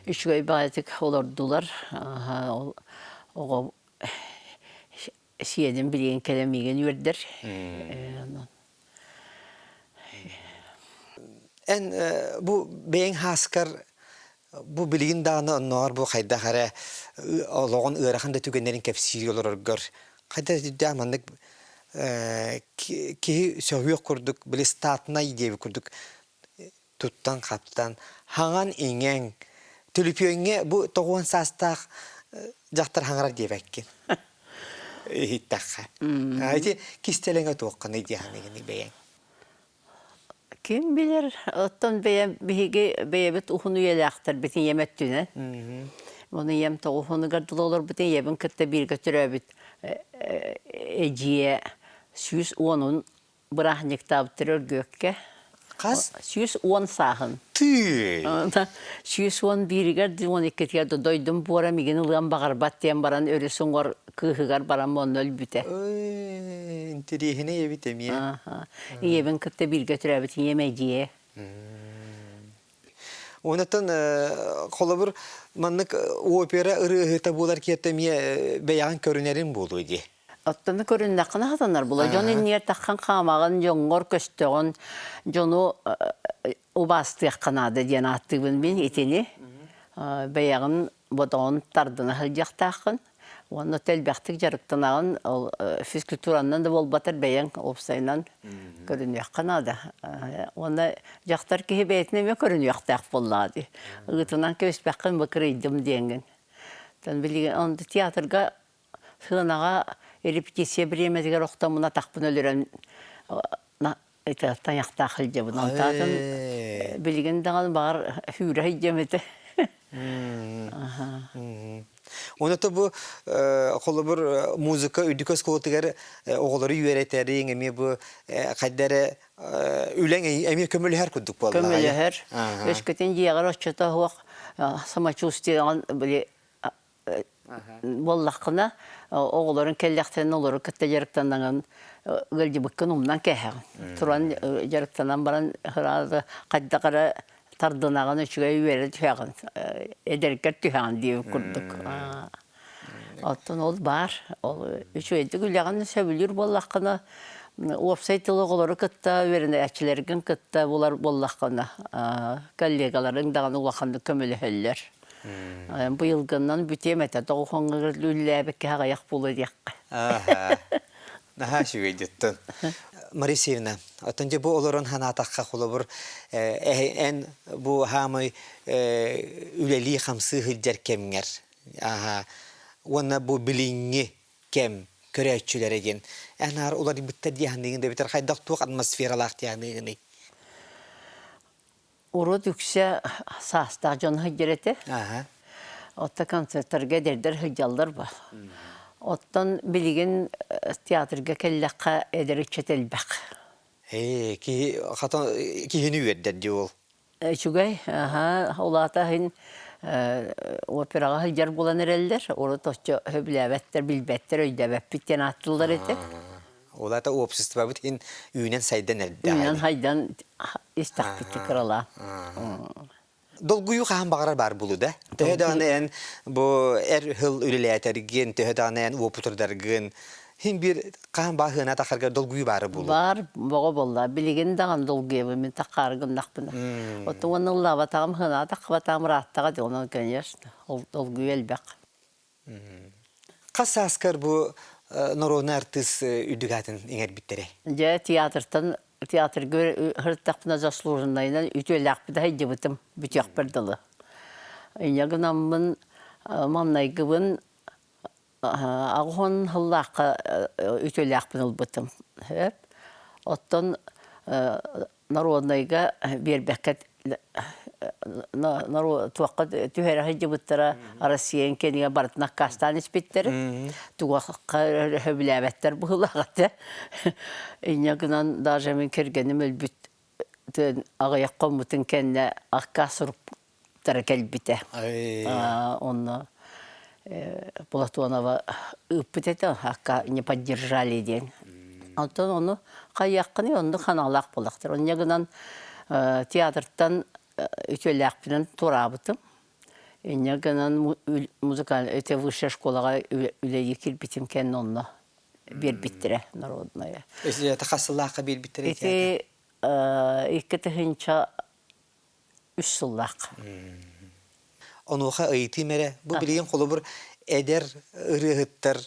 Үчүгэй баҕайытык олордулар. Ол оҕо сиэним билигин кэлэн миигин үөрдэр. Эн бу бэйэҥ хааскар бу билигин даҕаны оннооҕор бу хайдах эрэ олоҕун ыарахан да түгэннэрин кэпсии олороргор хайдах үрдээх маннык киһи сөҕүөх курдук били статнай диэбит курдук туттан-хаптан хаҥан-иҥэҥ түлүпүөҥҥэ бу тоҕуон саастаах дьахтар хаҥарар диэбэккин иһиттэххэ ити кистэлэҥэ туохханый дии саныыгыный бэйэҥ Ким билэр, оттон бэйэм биһиги бэйэбит уһун үйэлээхтэрбит ийэм өттүнэн. Ону ийэм тоҕуһунугар дылы олорбут ийэбин кытта бииргэ төрөөбүт эдьиийэ 110-ун бырааһынньыктаабыттар Өргүөккэ. Хас? 110 сааһын. Тыый! 111-игэр, 12-тигэр да дойдум буора мигин ылыан баҕарбат диэн баран өрүс уҥуор кыыһыгар баран онно өлбүтэ. Интэриэһинэй эбит эмиэ. Ийэбин кытта бииргэ төрөөбүт ийэм эдьиийэ. Онтон холобур маннык опера ырыаһыта буолар киһиэхэ эмиэ бэйэҕин көрүнэрин буолуо дии. Оттону көрүннэххинэ сатанар була. Дьон иннигэр таххан хаамаҕын, дьоҥҥор көстөҕүн, дьону убаастыахха наада диэн ааттыыбын мин итини. Бэйэҕин бодоҕун тардына сылдьыахтааххын уонна элбэхтик дьарыктанаҕын ол физкультуранан да буолбатар бэйэҥ уопсайынан көрүнүөххэ наада. Уонна дьахтар киһи бэйэтин эмиэ көрүнүөхтээх буоллаҕа дии. Ыытынан кэбиспэххин бу кырыйдым диэҥҥин. Билигин онно театрга Сыанаҕа репетиция бириэмэтигэр охтоммун атахпын өлөрөн это тайахтаах сылдьабын. Онтон билигин даҕаны баҕар сүүрэ сылдьыам этэ. Онно бу холобур музыка үрдүк оскуолатыгар оҕолору үөрэтэриҥ эмиэ бу хайда эрэ үлэҥ эмиэ көмөлөһөр курдук буолла. Көмөлөһөр. Өскөтүн дьиэҕэр оччото суох самочувствиеҕын били. Буоллаххына, оҕолорун кэллэхтэринэ олору кытта дьарыктанаҥын ыалдьыбыккын умнан кээһэҕин. Туран дьарыктанан баран сразу хайдах эрэ тардынаҕын үчүгэй үөрэ түһэҕин, эдэргэр түһэҕин диэбит курдук. Оттон ол баар. Ол үчүгэйдик үлэҕин сөбүлүүр буоллаххына, уопсай тыл оҕолору кытта, үөрэнээччилэргин кытта булар буоллаххына, коллегаларыҥ даҕаны улаханнык көмөлөһөллөр. Быйылгыннан бүтүөм этэ, тоҕуһуҥҥа үллээбиккэ аҕыйах буолуо диэххэ. Наһаа үчүгэй дьиттэн. Мария Сеевна, оттон дьэ бу олорон санаатахха холобур эн бу хаамай үлэлии-хамсыы сылдьар кэмҥэр аха уонна бу билиҥҥи кэм көрөөччүлэрэ диэн эн аар уларыйбыттар дии саныыгын да эбэтэр хайдах туох атмосфералаах дии саныыгыный? Урут үксэ саастаах дьон сылдьар этэ. Оттон концерттарга эдэрдэр сылдьаллар ба. Оттон билигин театрга кэллэххэ эдэр ыччат элбэх. Ээ, киһи хата киһини үөрдэр дии ол. Үчүгэй, аха, улаата иһин операҕа сылдьар буолан эрэллэр. Урут оччо сөбүлээбэттэр, билбэттэр, өйдөөбөппүт диэн ааттыыллар этэ. Ол аата обществобыт иһин үүнэн-сайдан эрдэҕэ. Үүнэн-сайдан истэхпит кыралаан. Долгуйуу хаһан баҕарар баар буолуу да? Төһө даҕаны эн бу эр хыл үлэлээтэргин, төһө даҕаны эн уопутурдаргын, хин биир хаһан баа хыана тахаргар долгуйуу баары буолуу. Баар боҕо буолла. Билигин даҕаны долгуйабын мин таххаары гыннахпына. Оттон уонна ыллаабатаҕым хыана таххыбатаҕым ырааттаҕа дии, онон, конечно, долгуйуу элбэх. Хас сааскар бу норуодунай артыыс үрдүк аатын иҥэрбиттэрэй? Дьэ, театртан театрга сырыттахпына заслуженнайынан үтүөлээхпит сылдьыбытым бүтүөхпэр дылы. Инньэ гынаммын маҥнайгыбын аҕыс сыллаахха үтүөлээхпин ылбытым. Оттон народнайга биэрбэккэ туохха түһэрэ сылдьыбыттара Россиян кэнигэ барытын аккаастаан испиттэр тугахха сөбүлээбэттэр быһыылаах этэ инньэ гынан даже мин кэргэним өлбүт аҕыйах хоммутун кэннэ аккаас суруктара кэлбитэ онно Платонова ыыппыт этэ акка не поддержали диэн Онтон ону хайыаххыный оннук ханаалаах буолахтар. Онньа гынан театртан үтүөлээхпинэн туораабытым. Инньэ гынан музыкальная это высшая школаҕа үлэлии киирбитим кэннэ онно биэрбиттэрэ народная. Это хас сыллаахха биэрбиттэрэ Ити 2 тыһыынча үс сыллаах. Онуоха ыйытыым эрэ, бу билигин холобур эдэр ырыаһыттар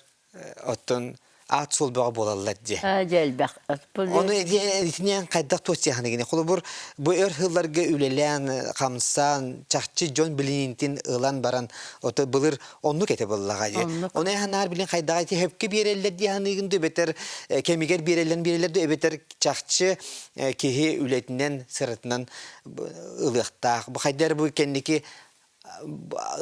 оттон аат-суол бөҕө буолаллар дии. Дьэ элбэх. Ону итинэн хайдах туос Холобур, бу өр сылларга үлэлээн, хамсаан, чахчы дьон билиниитин ылан баран, ото былыр оннук этэ буоллаҕа дии. Ону эһанаар билин хайдаҕа ити хөпкө биэрэллэр дии саныыгын дуу, эбэтэр кэмигэр биэрэллэн биэрэллэр дуу, эбэтэр чахчы киһи үлэтинэн, сыратынан ылыахтаах. Бу хайдар бу кэнники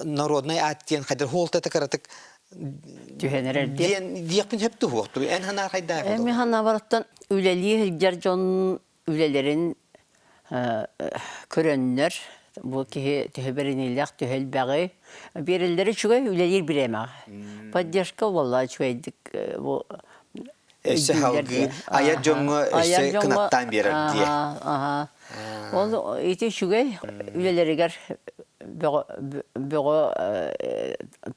народнай аат диэн хайдар хуолтата кыратык түһэн эрэр диэн диэхпин сөп туһуохту. Эн санаа хайдаах Эми санаабарыттан үлэлии сылдьар дьон үлэлэрин көрөннөр бу киһи төһө бэриниилээх төһө элбэҕи биэрэллэрэ үчүгэй үлэлиир бириэмэҕэ поддержка буолла үчүгэйдик бу Өссө салгыы айар дьоҥҥо өссө кынаттаан биэрэр диye. Ол ити үчүгэй үлэлэригэр бөҕө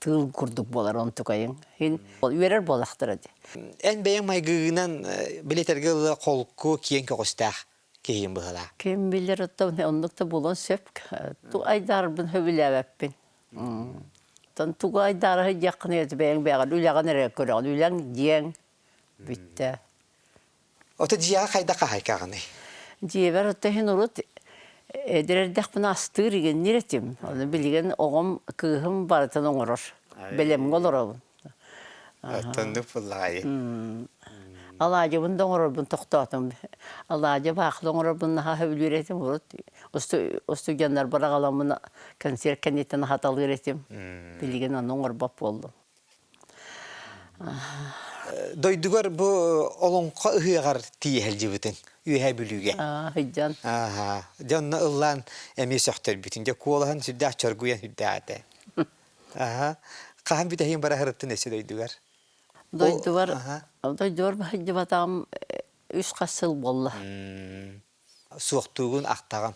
тыыл курдук буолар онтукайыҥ. Һин үөрэр буолахтара дии. Эн бэйэҥ майгыгынан билетэргэ ыла холку киэҥ көҕүстээх киһигин быһыылаах. Ким билэр оттон оннук да буолуон сөп. Ту айдаарбын сөбүлээбэппин. Оттон тугу айдаара сылдьыаххыный бэйэҥ бэйэҕин үлэҕин эрэ көрөҕүн, үлэҥ, дьиэҥ бүттэ. Ото дьиэҕэ хайдах хаһайкаҕыный? Дьиэбэр ото иһин урут эдэр эрдэхпинэ астыыр игиннир этим. Ону билигин оҕом, кыыһым барытын оҥорор. Бэлэмҥэ олоробун. Оттоннук буллаҕай. Алаадьыбын да оҥорорбун тохтоотум. Алаадьы баахыла оҥорорбун наһаа сөбүлүүр этим. Урут устудьуоннарбар аҕаламмын концерт кэнниттэн аһаталыыр этим. Билигин ону оҥорбот буоллум. Дойдугар бу олоҥхо ыһыаҕар тиийэ сылдьыбытыҥ Үөһээ Бүлүүгэ. Сылдьан. Дьэ онно ыллаан эмиэ сөхтөрбүтүн. Дьэ куолаһын сүрдээх чоргуйан сүрдээх этэ. Аха. Хаһан бүтэһигин бара сырыттын өссө дойдугар? Дойдубар дойдубар сылдьыбатаҕым үс хас сыл буолла. Суохтуугун ахтаҕын.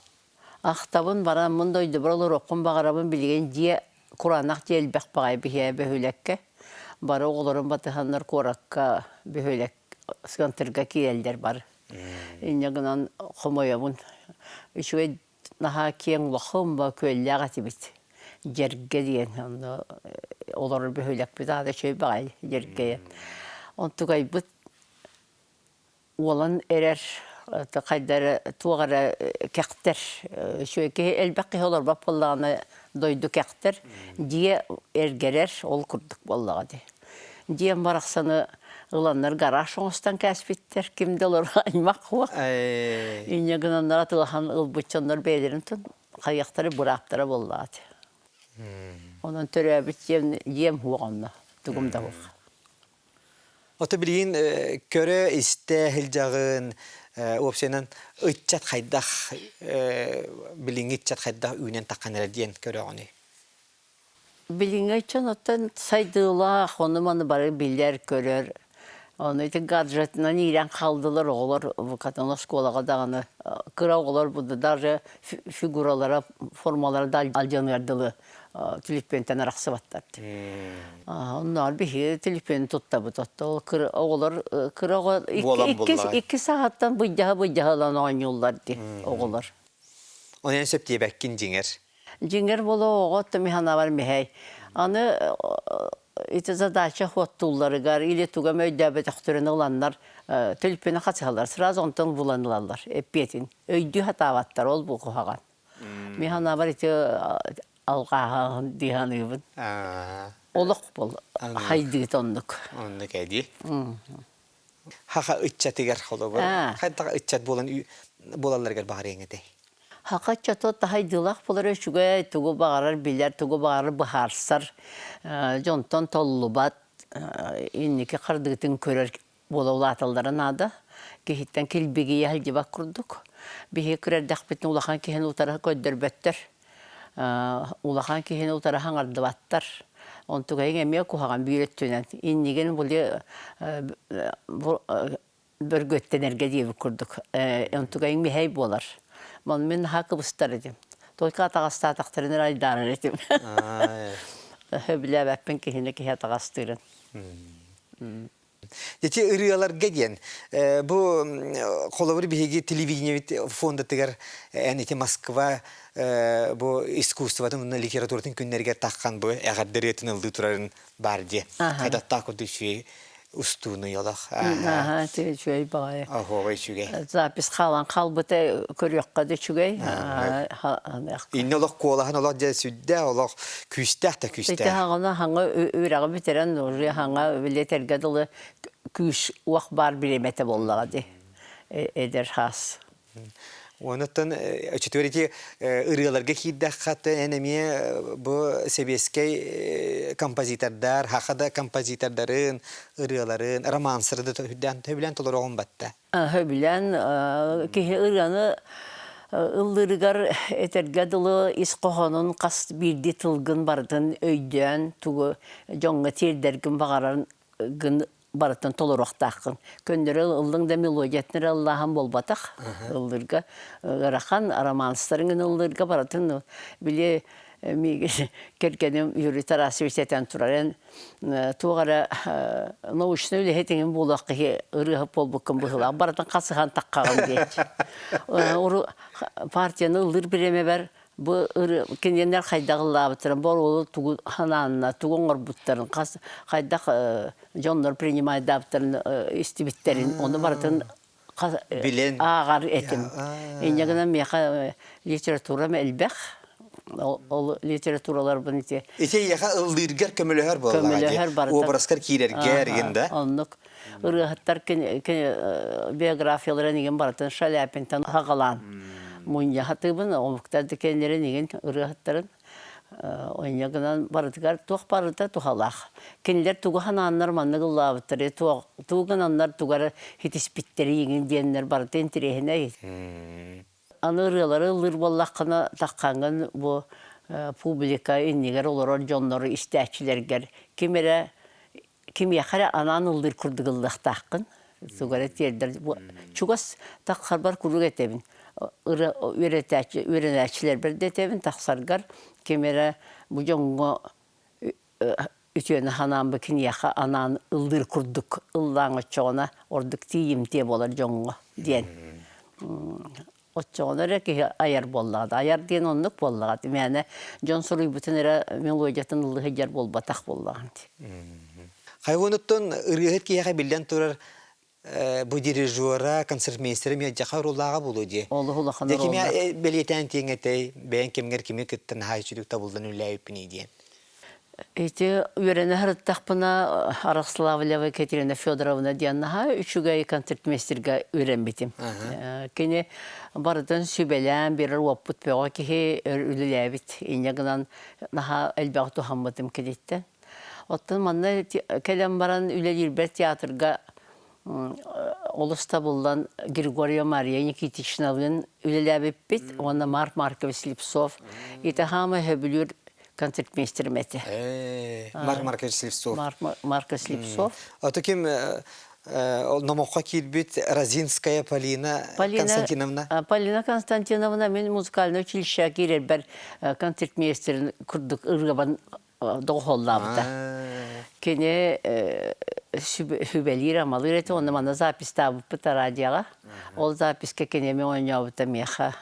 Ахтабын бараммын дойдубар олоруохпун баҕарабын билигин дьиэ кураанах дьиэ элбэх баҕайы биһиэхэ бөһүөлэккэ. Бары оҕолорум батыһаннар куоракка бөһүөлэк сыантырга киирэллэр бары. Инньэ гынан хомойобун. Үчүгэй наһаа киэҥ улахан ба күөллээх этибит. Дьэргэ диэн онно олорор бөһүөлэкпит аата үчүгэй баҕайы Дьэргэйэ. Онтукайбыт уолан эрэр хайда эрэ туох эрэ кэхтэр үчүгэй киһи элбэх киһи олорбот буоллаҕына дойду кэхтэр дьиэ эргэрэр ол курдук буоллаҕа дии дьиэм барахсаны ыланнар гараж оҥостон кээспиттэр ким да олорор аймах суох инньэ гынаннар атылаһан ылбыт дьоннор бэйэлэрин хайыахтара бырааптара буоллаҕа дии онон төрөөбүт дьиэм дьиэм суох онно тугум да суох. Ото билигин көрө-истэ сылдьаҕын, уопсайынан ыччат хайдах билиҥҥи ыччат хайдах үүнэн таххан эрэр диэн көрөҕүнүй? Билиҥҥи ыччат оттон сайдыылаах, ону-маны бары билэр, көрөр. Ону ити гаджетынан иирэн хаалдылар оҕолор букатын оскуолаҕа даҕаны кыра оҕолор бу даже фигуралара, формалара да алдьаныар дылы түлүппүөнтэн арахсыбаттар. Онноор биһиги түлүппүөнү туттабыт. Отто ол кыра оҕолор кыра оҕо икки икки саҕаттан быдьаһа быдьаһа ылан оонньууллар дии оҕолор. Онон сөп диэбэккин дьиҥэр. Дьиҥэр буола оҕо оттон миһанабар миһэй. Аны ити задача хуоттуулларыгар или туга өйдөөбөтөхтөрүн ыланнар түлүппүөнү хасыһаллар. Сразу онтон булан ылаллар эппиэтин. Өйдүү сатаабаттар ол бу куһаҕан. Мин санаабар ити алҕааһын дии саныыбын. Олох бол хайдыыта оннук. Оннук эдии. Хаха ыччатыгар холобур хайдах ыччат буолан буолалларыгар баҕарыаҥ этэй? Хаха ыччата таһайдыылаах буолар үчүгэй, тугу баҕарар билэр, тугу баҕарар быһаарсар, дьонтон толлубат, инники хардыытын көрөр буола улааталлара наада. Киһиттэн килбигийэ сылдьыбат курдук. Биһиги кырардэхпитинэ улахан киһини утары көрдөрбөттөр. Улахан киһини утары хаҥардыбаттар. Онтукайыҥ эмиэ куһаҕан биир өттүнэн. Иннигин били бөргүөттэнэргэ диэбит курдук. Онтукайыҥ миһэй буолар. Мон мин наһаа кыбыстар этим. Только атаҕастаатахтарына эрэ айдаарар этим. Сөбүлээбэппин киһини киһи атаҕастыырын. Ити ырыаларга диэн бу холобур биһиги телевидениебит фондатыгар эн ити Москва бу искусствотын уонна литературатын күннэригэр таххан бу эҕэрдэ ырыатын ыллыы турарын баар дии. Хайдахтаах курдук үчүгэй устууну олох. Аха, үчүгэй баҕайы. Оһуобай үчүгэй. Запись хаалан хаалбыта көрүөххэ да үчүгэй. Инне олох куолаһын олох дьэ сүрдээх олох күүстээх да күүстээх. Ити хаҥана хаҥа үрэҕи бүтэрэн уже хаҥа билетэргэ дылы күүс уох баар бириэмэтэ буоллаҕа дии эдэр хаас. Онуттан өчүтүгэр ити ырыаларга киирдэххэ эн эмиэ бу сэбиэскэй композитордар, хаха да композитордарын ырыаларын, романсары да сөбүлээн толороҕун батта. Сөбүлээн киһи ырыаны ыллыырыгар этэргэ дылы ис хоһоонун хас биирдии тылгын барытын өйдөөн тугу дьоҥҥо тиэрдэргин баҕараргын барытын толоруохтааххын. Көннөрү ыллыҥ да мелодиятын эрэ ыллааһын буолбатах. Ыллыырга ыарахан романстарын гына ыллыырга барытын били миигин кэргэним Юрий Тарасович этэн турар эн туох эрэ научнай үлэһит иҥин буолуох киһи ырыаһыт буолбуккун быһыылаах барытын хасыһан таххаҕын диэччи. Партияны ыллыыр бириэмэбэр бу кинилэр хайдах ыллаабыттарын, боруолу тугу ханаанна, тугу оҥорбуттарын, хас хайдах дьоннор принимайдаабыттарын истибиттэрин, ону барытын Билэн. ааҕар этим. Инньэ гынан миэхэ литературам элбэх. Ол литератураларбын ити Ити эйиэхэ ыллыыргар көмөлөһөр буоллаҕа дии. Көмөлөһөр барыта. Образкар киирэргэр игин да. Оннук. Ырыаһыттар биографияларын игин барытын Шаляпинтан хагалаан мунньа сатыыбын. Омуктар да кэннилэрин игин ырыаһыттарын Онньо гынан барытыгар туох барыта туһалаах. Кинилэр тугу санааннар маннык ыллаабыттары, тугу гынаннар тугу эрэ ситиспиттэри иҥин диэннэр барыта интэриэһинэй. Аны ырыалары ыллыыр буоллаххына, таххаҥҥын бу Публика иннигэр олорор дьоннору истээччилэргэр ким эрэ кимиэхэ эрэ анаан ыллыыр курдук ыллыахтааххын. Тугу эрэ тиэрдэр. Чугас тахсарбар куруук этэбин. Ырыа үөрэтээччи үөрэнээччилэрбэр да этэбин тахсаргар ким эрэ бу дьоҥҥо үтүөнү ханаан бу киниэхэ анаан ыллыыр курдук ыллааҥ оччоҕуна ордук тиийимтиэ буолар дьоҥҥо диэн. Оччоҕуна эрэ киһи айар буоллаҕа. Айар диэн оннук буоллаҕа. Мээнэ дьон суруйбутун эрэ мелодиятын ыллыы сылдьар буолбатах буоллаҕын. Хайгонуттан ырыаһыт киһиэхэ биллэн турар бу дирижера, концертмейстера миэдьэхэ оруоллааҕа буолуо дии. Олус улахан Дьэ кими оруоллаах. бэлиэтээн тиэҥ этэй, бэйэҥ кэмҥэр кими кытта наһаа үчүгэй табыллан үлэлээбиппиний диэн. Ити үөрэнэ сырыттахпына Ярославлева Екатерина Федоровна диэн наһаа үчүгэй концертмейстергэ үөрэммитим. Кини барытын сүбэлээн биэрэр уоппут бөҕө киһи өр үлэлээбит. Инньэ гынан наһаа элбэҕи туһаммытым киниттэн. Оттон манна кэлэн баран үлэлиирбэр театрга олус табыллан Григорьева Мария Никитичналыын үлэлээбиппит уонна Марк Маркович Слепцов ити хаама сөбүлүүр концертмейстерим этэ. Марк Маркович Слепцов. Марк Маркович Слепцов. А то ким номоххо киирбит Розинская Полина Константиновна? Полина Константиновна мин музыкальное училище киирэрбэр концертмейстерин курдук ырыабан доҕуһуоллаабыта. Кини сүбэлиир-амалыыр этэ, уонна манна записьтаабыппыт радиоҕа. Ол записька кини эмиэ оонньообута миэхэ.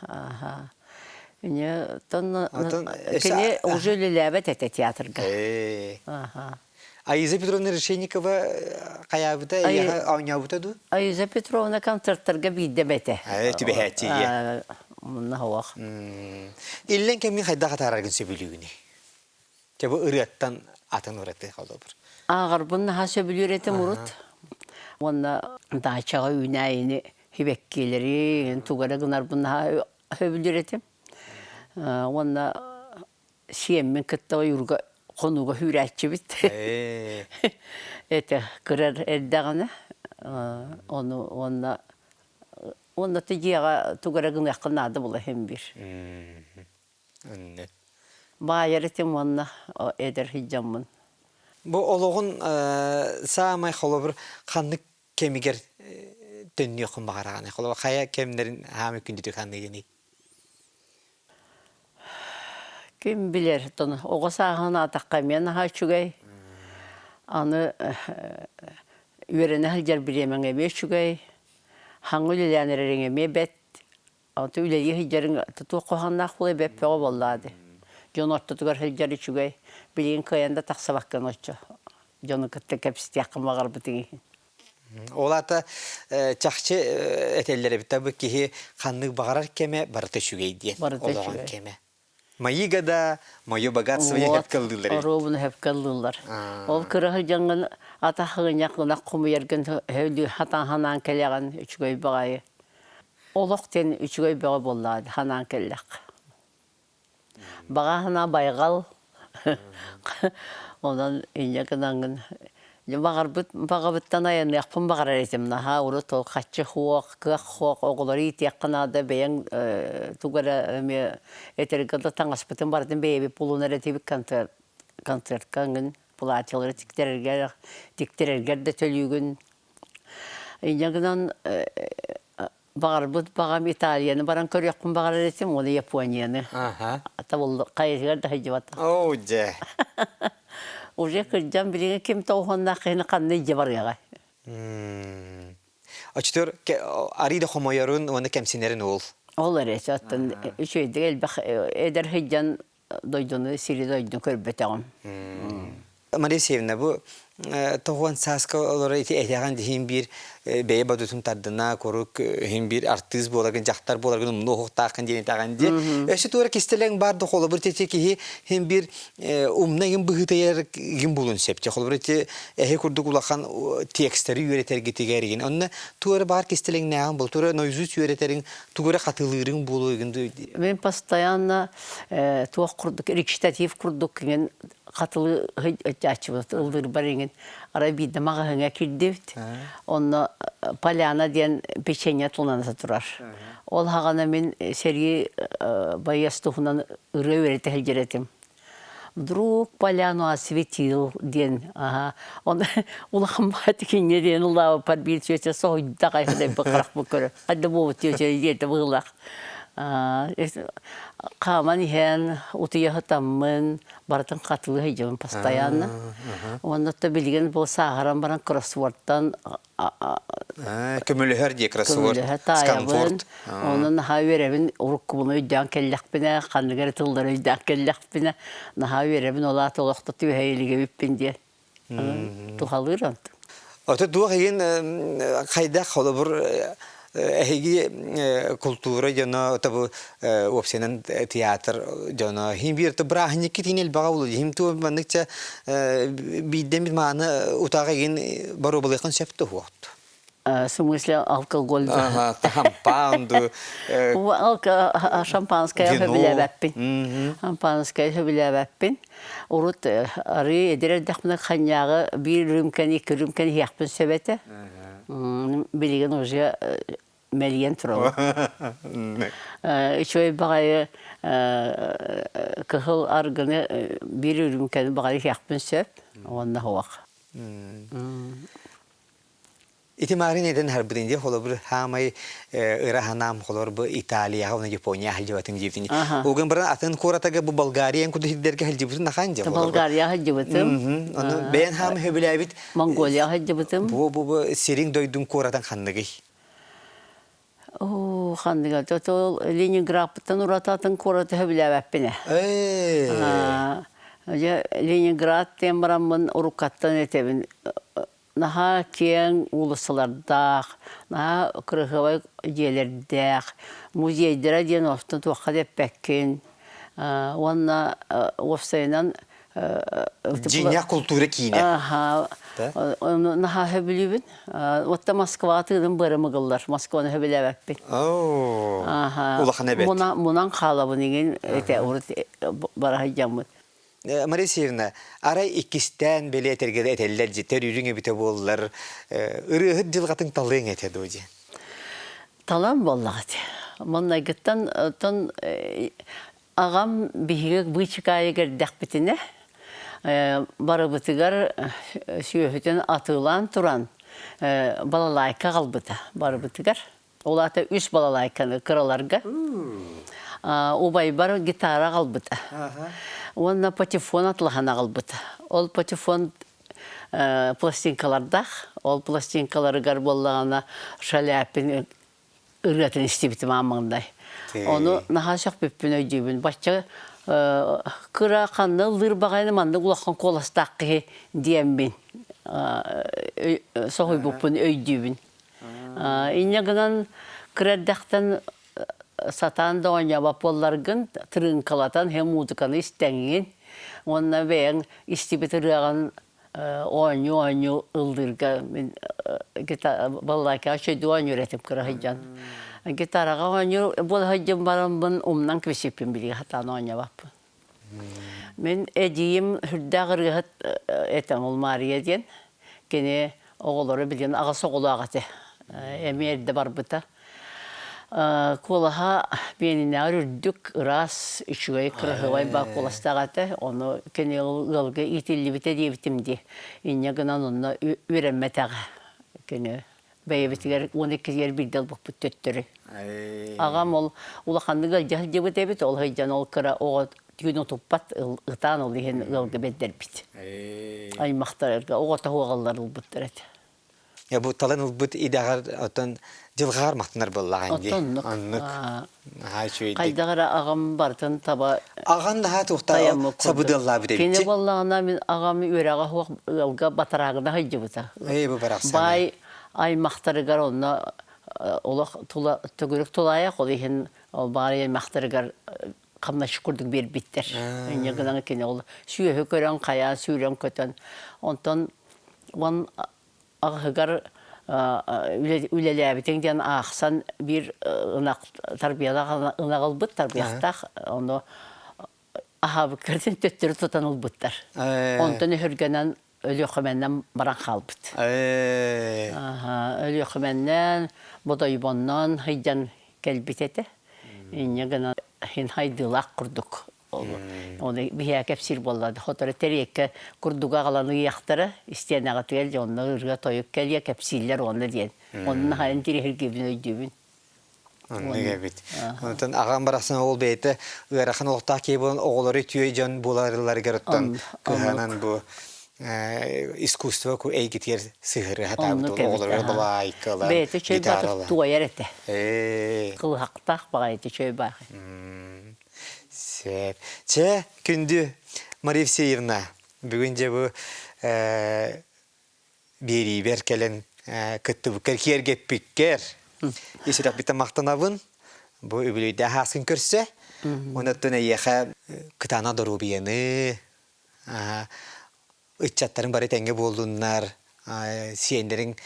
Кини уже үлэлээбэт этэ театрга. Аиза Петровна Решенникова хайаабыта, оонньообута дуу? Аиза Петровна концерттарга биирдэ бэтэ. Түбэһээччи ийэ. Мунна хоох. Иллэн кэмҥин хайдах атаараргын сөбүлүүгүнүй? Дьэ бу ырыаттан атын ураты холобур. Ааҕарбын наһаа сөбүлүүр этим урут. Уонна даачаҕа үүнээйини сибэккилэри тугу эрэ гынарбын наһаа сөбүлүүр этим. Уонна сиэммин кытта ойуурга хонууга сүүрээччибит. Этэ кырар эрдэҕинэ ону уонна уонна дьиэҕэ тугу эрэ гыныахха наада буола иһин биир. Баайар этим уонна эдэр сылдьаммын. Бу олоҕун саамай холобур ханнык кэмигэр төннүөххүн баҕараҕыный? Холобур, хайа кэмнэрин хаамый күндүтүк саныыгыный? Ким билэр, оҕо сааһын аатахха эмиэ наһаа үчүгэй. Аны үөрэнэ сылдьар бириэмэҥ эмиэ үчүгэй. Хаҥы үлэлээн эрэриҥ эмиэ бэт. Аты үлэлии сылдьарыҥ туох куһаҕаннаах буолуой бэп бөҕө буоллаҕа дии. Дьон ортотугар сылдьар үчүгэй. Билигин кыайан да тахсыбаккын оччо. Дьону кытта кэпсэтиэххин баҕарбытыҥ иһин. Ол аата чахчы этэллэр эбит бу киһи ханнык баҕарар кэмэ барыта үчүгэй диэн Барыта олоҕун үчүгэй. кэмэ. Мои года, мое богатство Вот, сөпкө ыллыыллар эбит. оруобуна сөпкө ыллыыллар. Ол кыра сылдьаҥҥын атах ынньах ынах хомуйаргын өлүү хатан ханаан кэлэҕин үчүгэй баҕайы. Олох диэн үчүгэй бөҕө буоллаҕа дии санаан кэллэххэ. Баҕа санаа байҕал. Онон инньэ гынаҥҥын баҕарбыт баҕабыттан айаныахпын баҕарар этим наһаа урут ол хаччы суох, кыах суох, оҕолору иитиэххэ наада бэйэҥ тугу эрэ эмиэ этэргэ да таҥаспытын барытын бэйэбит булунар этибит концерт концертка эҥин платьелары тиктэрэргэр тиктэрэргэр да төлүүгүн Инньэ гынан баҕарбыт баҕам Италияны баран көрүөхпүн баҕарар этим уонна Японияны. Табыллы хайатыгар да сылдьыбатах. Оо дьэ. Уже кырдьан билигин ким тоҕуһуннаах киһини ханна илдьэ барыаҕай? Оччотугар арыый да хомойорун уонна кэмсинэрин уол. Ол эрэ оттон үчүгэйдик элбэх эдэр сылдьан дойдуну сири-дойдуну көрбөтөҕүм. Мария Евсеевна, бу тоҕуон сааска олоро ити этэҕин иһин биир бэйэ бодотун тардына курук иһин биир артыыс буоларгын дьахтар буоларгын умнуо уһуктааххын диэн этэҕин дии. Өссө туора кистэлэҥ баар да холобур ити киһи иһин биир умна игин быһыытыйар игин булун сөп. Холобур ити эһи курдук улахан текстэри үөрэтэргитигэр игин. Онно туора баар кистэлэҥнээҕин бул, туора наизусть үөрэтэриҥ тугу эрэ хатылыырыҥ буолуо игин Мен постоянно туох курдук речитатив курдук иҥин хатылыы ыччааччыбыт ыллыырбар иҥин. иҥин. Арай биирдэ маҕаһыыҥҥа киирдибит. Онно Поляна диэн печенье туланата турар. Ол хаҕана мин сэрии байыас туһунан ырыа үөрэтэ сылдьар этим. Вдруг поляну осветил диэн аха он улахан баатикиҥҥэ диэн улаабыппар биир чүөчэ соһуйда хайһыдайбыт харахпыт көрө хайда буолбут чүөчэ диэтэ быһыылаах хааман иһэн утуйа сытаммын барытын хатылыы сылдьабын постоянно уонна билигин бу сааһыран баран кроссвордтан Көмөлөһөр дии кроссворд, көмөлөһө таайабын. сканворд. Онон наһаа үөрэбин, уруккубун өйдөөн кэллэхпинэ, ханнык эрэ тыллары өйдөөн кэллэхпинэ, наһаа үөрэбин, ол аата олохто түһэ илигэ эбиппин диэн. Туһалыыр онтум. Ото туох иһин хайдах холобур эһиги култуура дьоно тобу уопсайынан театр дьоно хим биир бырааһынньыккыт иһин элбэҕэ буолуо хим ту манныкча биирдэн мааны утаҕа игин боруобалыахын сөп туһуот В смысле алкоголь Хампаан ду Шампанское сөбүлээбэппин. Шампанское сөбүлээбэппин. Урут арыы эдэр эрдэхпинэ ханньааҕы биир рюмканы, икки рюмканы иһиэхпин сөп этэ. Билигин уже мэлийэн турабын. Үчүгэй баҕайы кыһыл аргыны биир үрүүмкэни баҕайы иһиэхпин сөп уонна суох. Ити маарин этэн харбытын дии холобур хаамай ыра ханаам холор бу Италияҕа уонна Япония сылдьыбатын диибитин. Угун баран атын куоратага бу Болгария куду сирдэргэ сылдьыбытын ахан дьэ. Болгария сылдьыбытым. Ону бэйэн хаамы хөбүлээбит Монголия сылдьыбытым. Бу бу бу сириҥ дойдуҥ куоратын ханныгый? Оо, ханныга ол Ленинградпыттан ураты атын куораты сөбүлээбэппин ээ. Дьэ, Ленинград диэн бараммын уруккаттан этэбин. Наһаа киэҥ уулуссалардаах, наһаа кырасыабай дьиэлэрдээх, музейдара диэн оттон туохха да эппэккин. Уонна уопсайынан Дьиҥнээх култуура киинэ. Аха. Ону наһаа сөбүлүүбүн. Уотта Москва тыынын быарым ыгыллар. Москваны сөбүлээбэппин. Оо. Улахан эбит. Мунан хаалабын игин этэ урут бара сылдьаммыт. Мария Северна, арай иккистээн бэлиэ этэргэ этэллэр дьи төрүүрүҥ эбитэ буоллар, ырыаһыт дьылҕатын талыаҥ этэ дуо дьи? Талан буоллаҕа ити. Маннайгыттан оттон Аҕам биһиги быычыкаайык эрдэхпитинэ, барыбытыгар сүөһүтүн атыылаан туран балалайка аҕалбыта барыбытыгар. Ол аата үс балалайканы кыраларга. Убайбар гитара аҕалбыта. Уонна патефон атлаһан аҕалбыта. Ол патефон пластинкалардаах. Ол пластинкаларыгар буоллаҕына Шаляпин ырыатын истибитим аан маҥнай. Ону наһаа сөхпүппүн өйдүүбүн. Бачча кыра ханна ыллыыр баҕайыны маннык улахан куоластаах киһи диэммин соһуйбуппун өйдүүбүн. Инньэ гынан кыра эрдэхтэн сатаан да оонньообот буолларгын тырыыҥкалатан һэ музыканы истэҥҥин уонна бэйэҥ истибит ырыаҕын оонньуу-оонньуу ыллыырга мин балалайкаҕа үчүгэйдик оонньуур этим кыра сылдьан. Гитараҕа оонньуур буола сылдьан бараммын умнан кэбиспиппин билигин сатаан оонньообоппун. Мин эдьиийим сүрдээх ырыаһыт этэ ол Маарыйа диэн. Кини оҕолоро билигин аҕыс оҕолоох этэ. Эмиэ эрдэ барбыта. Куолаһа биэнинээҕэр үрдүк, ыраас, үчүгэй, кыраһыабай баар куоластаах этэ. Ону кини ыалга иитиллибитэ диэбитим дии. Инньэ гынан онно үөрэммэтэҕэ. Кини бэйэбитигэр 12-гэр биирдэ ылбыппыт төттөрү. Аҕам ол улаханнык ыалдьа сылдьыбыт эбит, ол сылдьан ол кыра оҕо түүн утуппат, ытаан ол иһин ыалга бэрдэрбит. Аймахтарга оҕо тоһуоҕаллар ылбыттар этэ. Бу талан ылбыт идэҕэр оттон дьылҕаар махтанар буоллаҕын дии. Оннук. Оннук. Наһаа үчүгэйдик. Хайдах эрэ аҕам барытын таба Аҕан наһаа туохтаа сабыдыаллаабыт эбит. Кини буоллаҕына мин аҕам үөрэҕэ суох ыалга батараагына сылдьыбыта. Ээ бу барахсан. Баай аймахтарыгар онно олох тула төгүрүк тулаайах ол иһин ол баай аймахтарыгар хамначчы курдук биэрбиттэр. Инньэ гынан кини ол сүөһү көрөн хайаан сүүрэн көтөн онтон уон аҕыһыгар үлэлээбитиҥ диэн аахсан биир ынах тарбыйалаах ынах ылбыт тарбыйахтаах ону аһаабыккарын төттөрү тутан ылбыттар. Онтон өһүргэнэн Өлүөхүмэннэн баран хаалбыт. Өлүөхүмэннэн, Бодойбоннон сылдьан кэлбит этэ. Инньэ гынан иһин хайдыылаах курдук. Оны биһиэхэ кэпсиир буолла. Хоторо тэриэккэ курдуга аҕалан ыйыахтара, истиэнэҕитигэр дьэ онно ырыа-тойук кэлиэ кэпсииллэр уонна диэн. Онно хайан тириһиргибин өйдүүбүн. Оннук эбит. Онтон аҕам барахсан ол бэйэтэ ыарахан олохтоох киһи буолан оҕолору үтүө дьон буоларыларыгар оттон кыһанан бу искусство эйгитигэр сыһыарыа сатаабыт оҕолоругар балаайкалар, Бэйэтэ чөй гитаралар. туойар этэ. Кылыһахтаах баҕайы чөй баахы. Сөп. Чэ, күндү Мария Евсеевна, бүгүн дьэ бу биэриибэр кэлэн кыттыбыккар, киэргэппиккэр ис сүрэхпиттэн махтанабын. Бу үбүлүөйдээх ааскын көрсө. Онон эйиэхэ кытаанах доруобуйаны, ыччаттарыҥ бары тэҥҥэ буоллуннар, сиэннэриҥ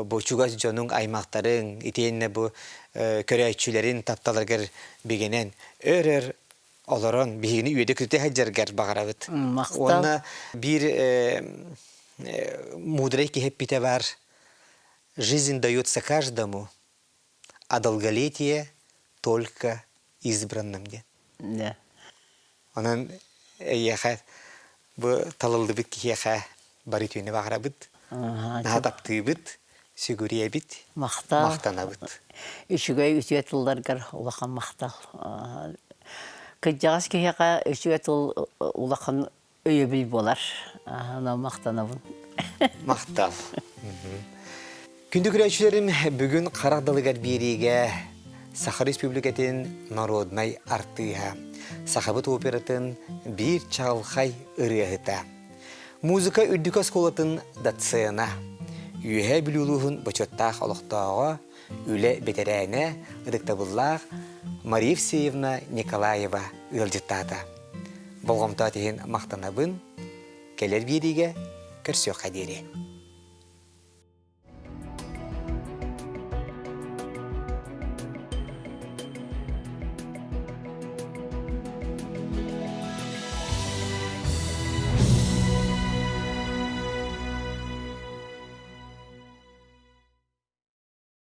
бу чугас дьонуҥ, аймахтарыҥ, итиэннэ бу көрөөччүлэрин тапталаргар бигэнэн өр-өр олорон биһигини үөдэ-күтэ сылдьаргар баҕарабыт. Махтал. Уонна биир мудрай киһи эппитэ баар «Жизнь дается каждому, а долголетие только избранным» диэн. Да. Онон эйиэхэ бу талыллыбыт киһиэхэ бары үтүөнү баҕарабыт, наһаа таптыыбыт, сүгүрүйэбит, Махтал. махтанабыт. Үчүгэй үтүө тылларгар улахан махтал. Кырдьаҕас киһиэхэ үчүгэй тыл улахан өйөбүл буолар. Онон махтанабын. Махтал. Күндү көрөөччүлэрим, бүгүн харах далыгар биэриигэ Саха Республикатын народнай артыыһа, сахабыт оператын биир чаҕылхай ырыаһыта, музыка үрдүкү оскуолатын доцена, Үөһээ Бүлүү улууһун бочуоттаах олохтооҕо, үлэ бэтэрээнэ, ытыктабыллаах Мария Евсеевна Николаева ыалдьыттаата. Болҕомтоот иһин махтанабын, кэлэр биэриигэ көрсүөххэ диэри.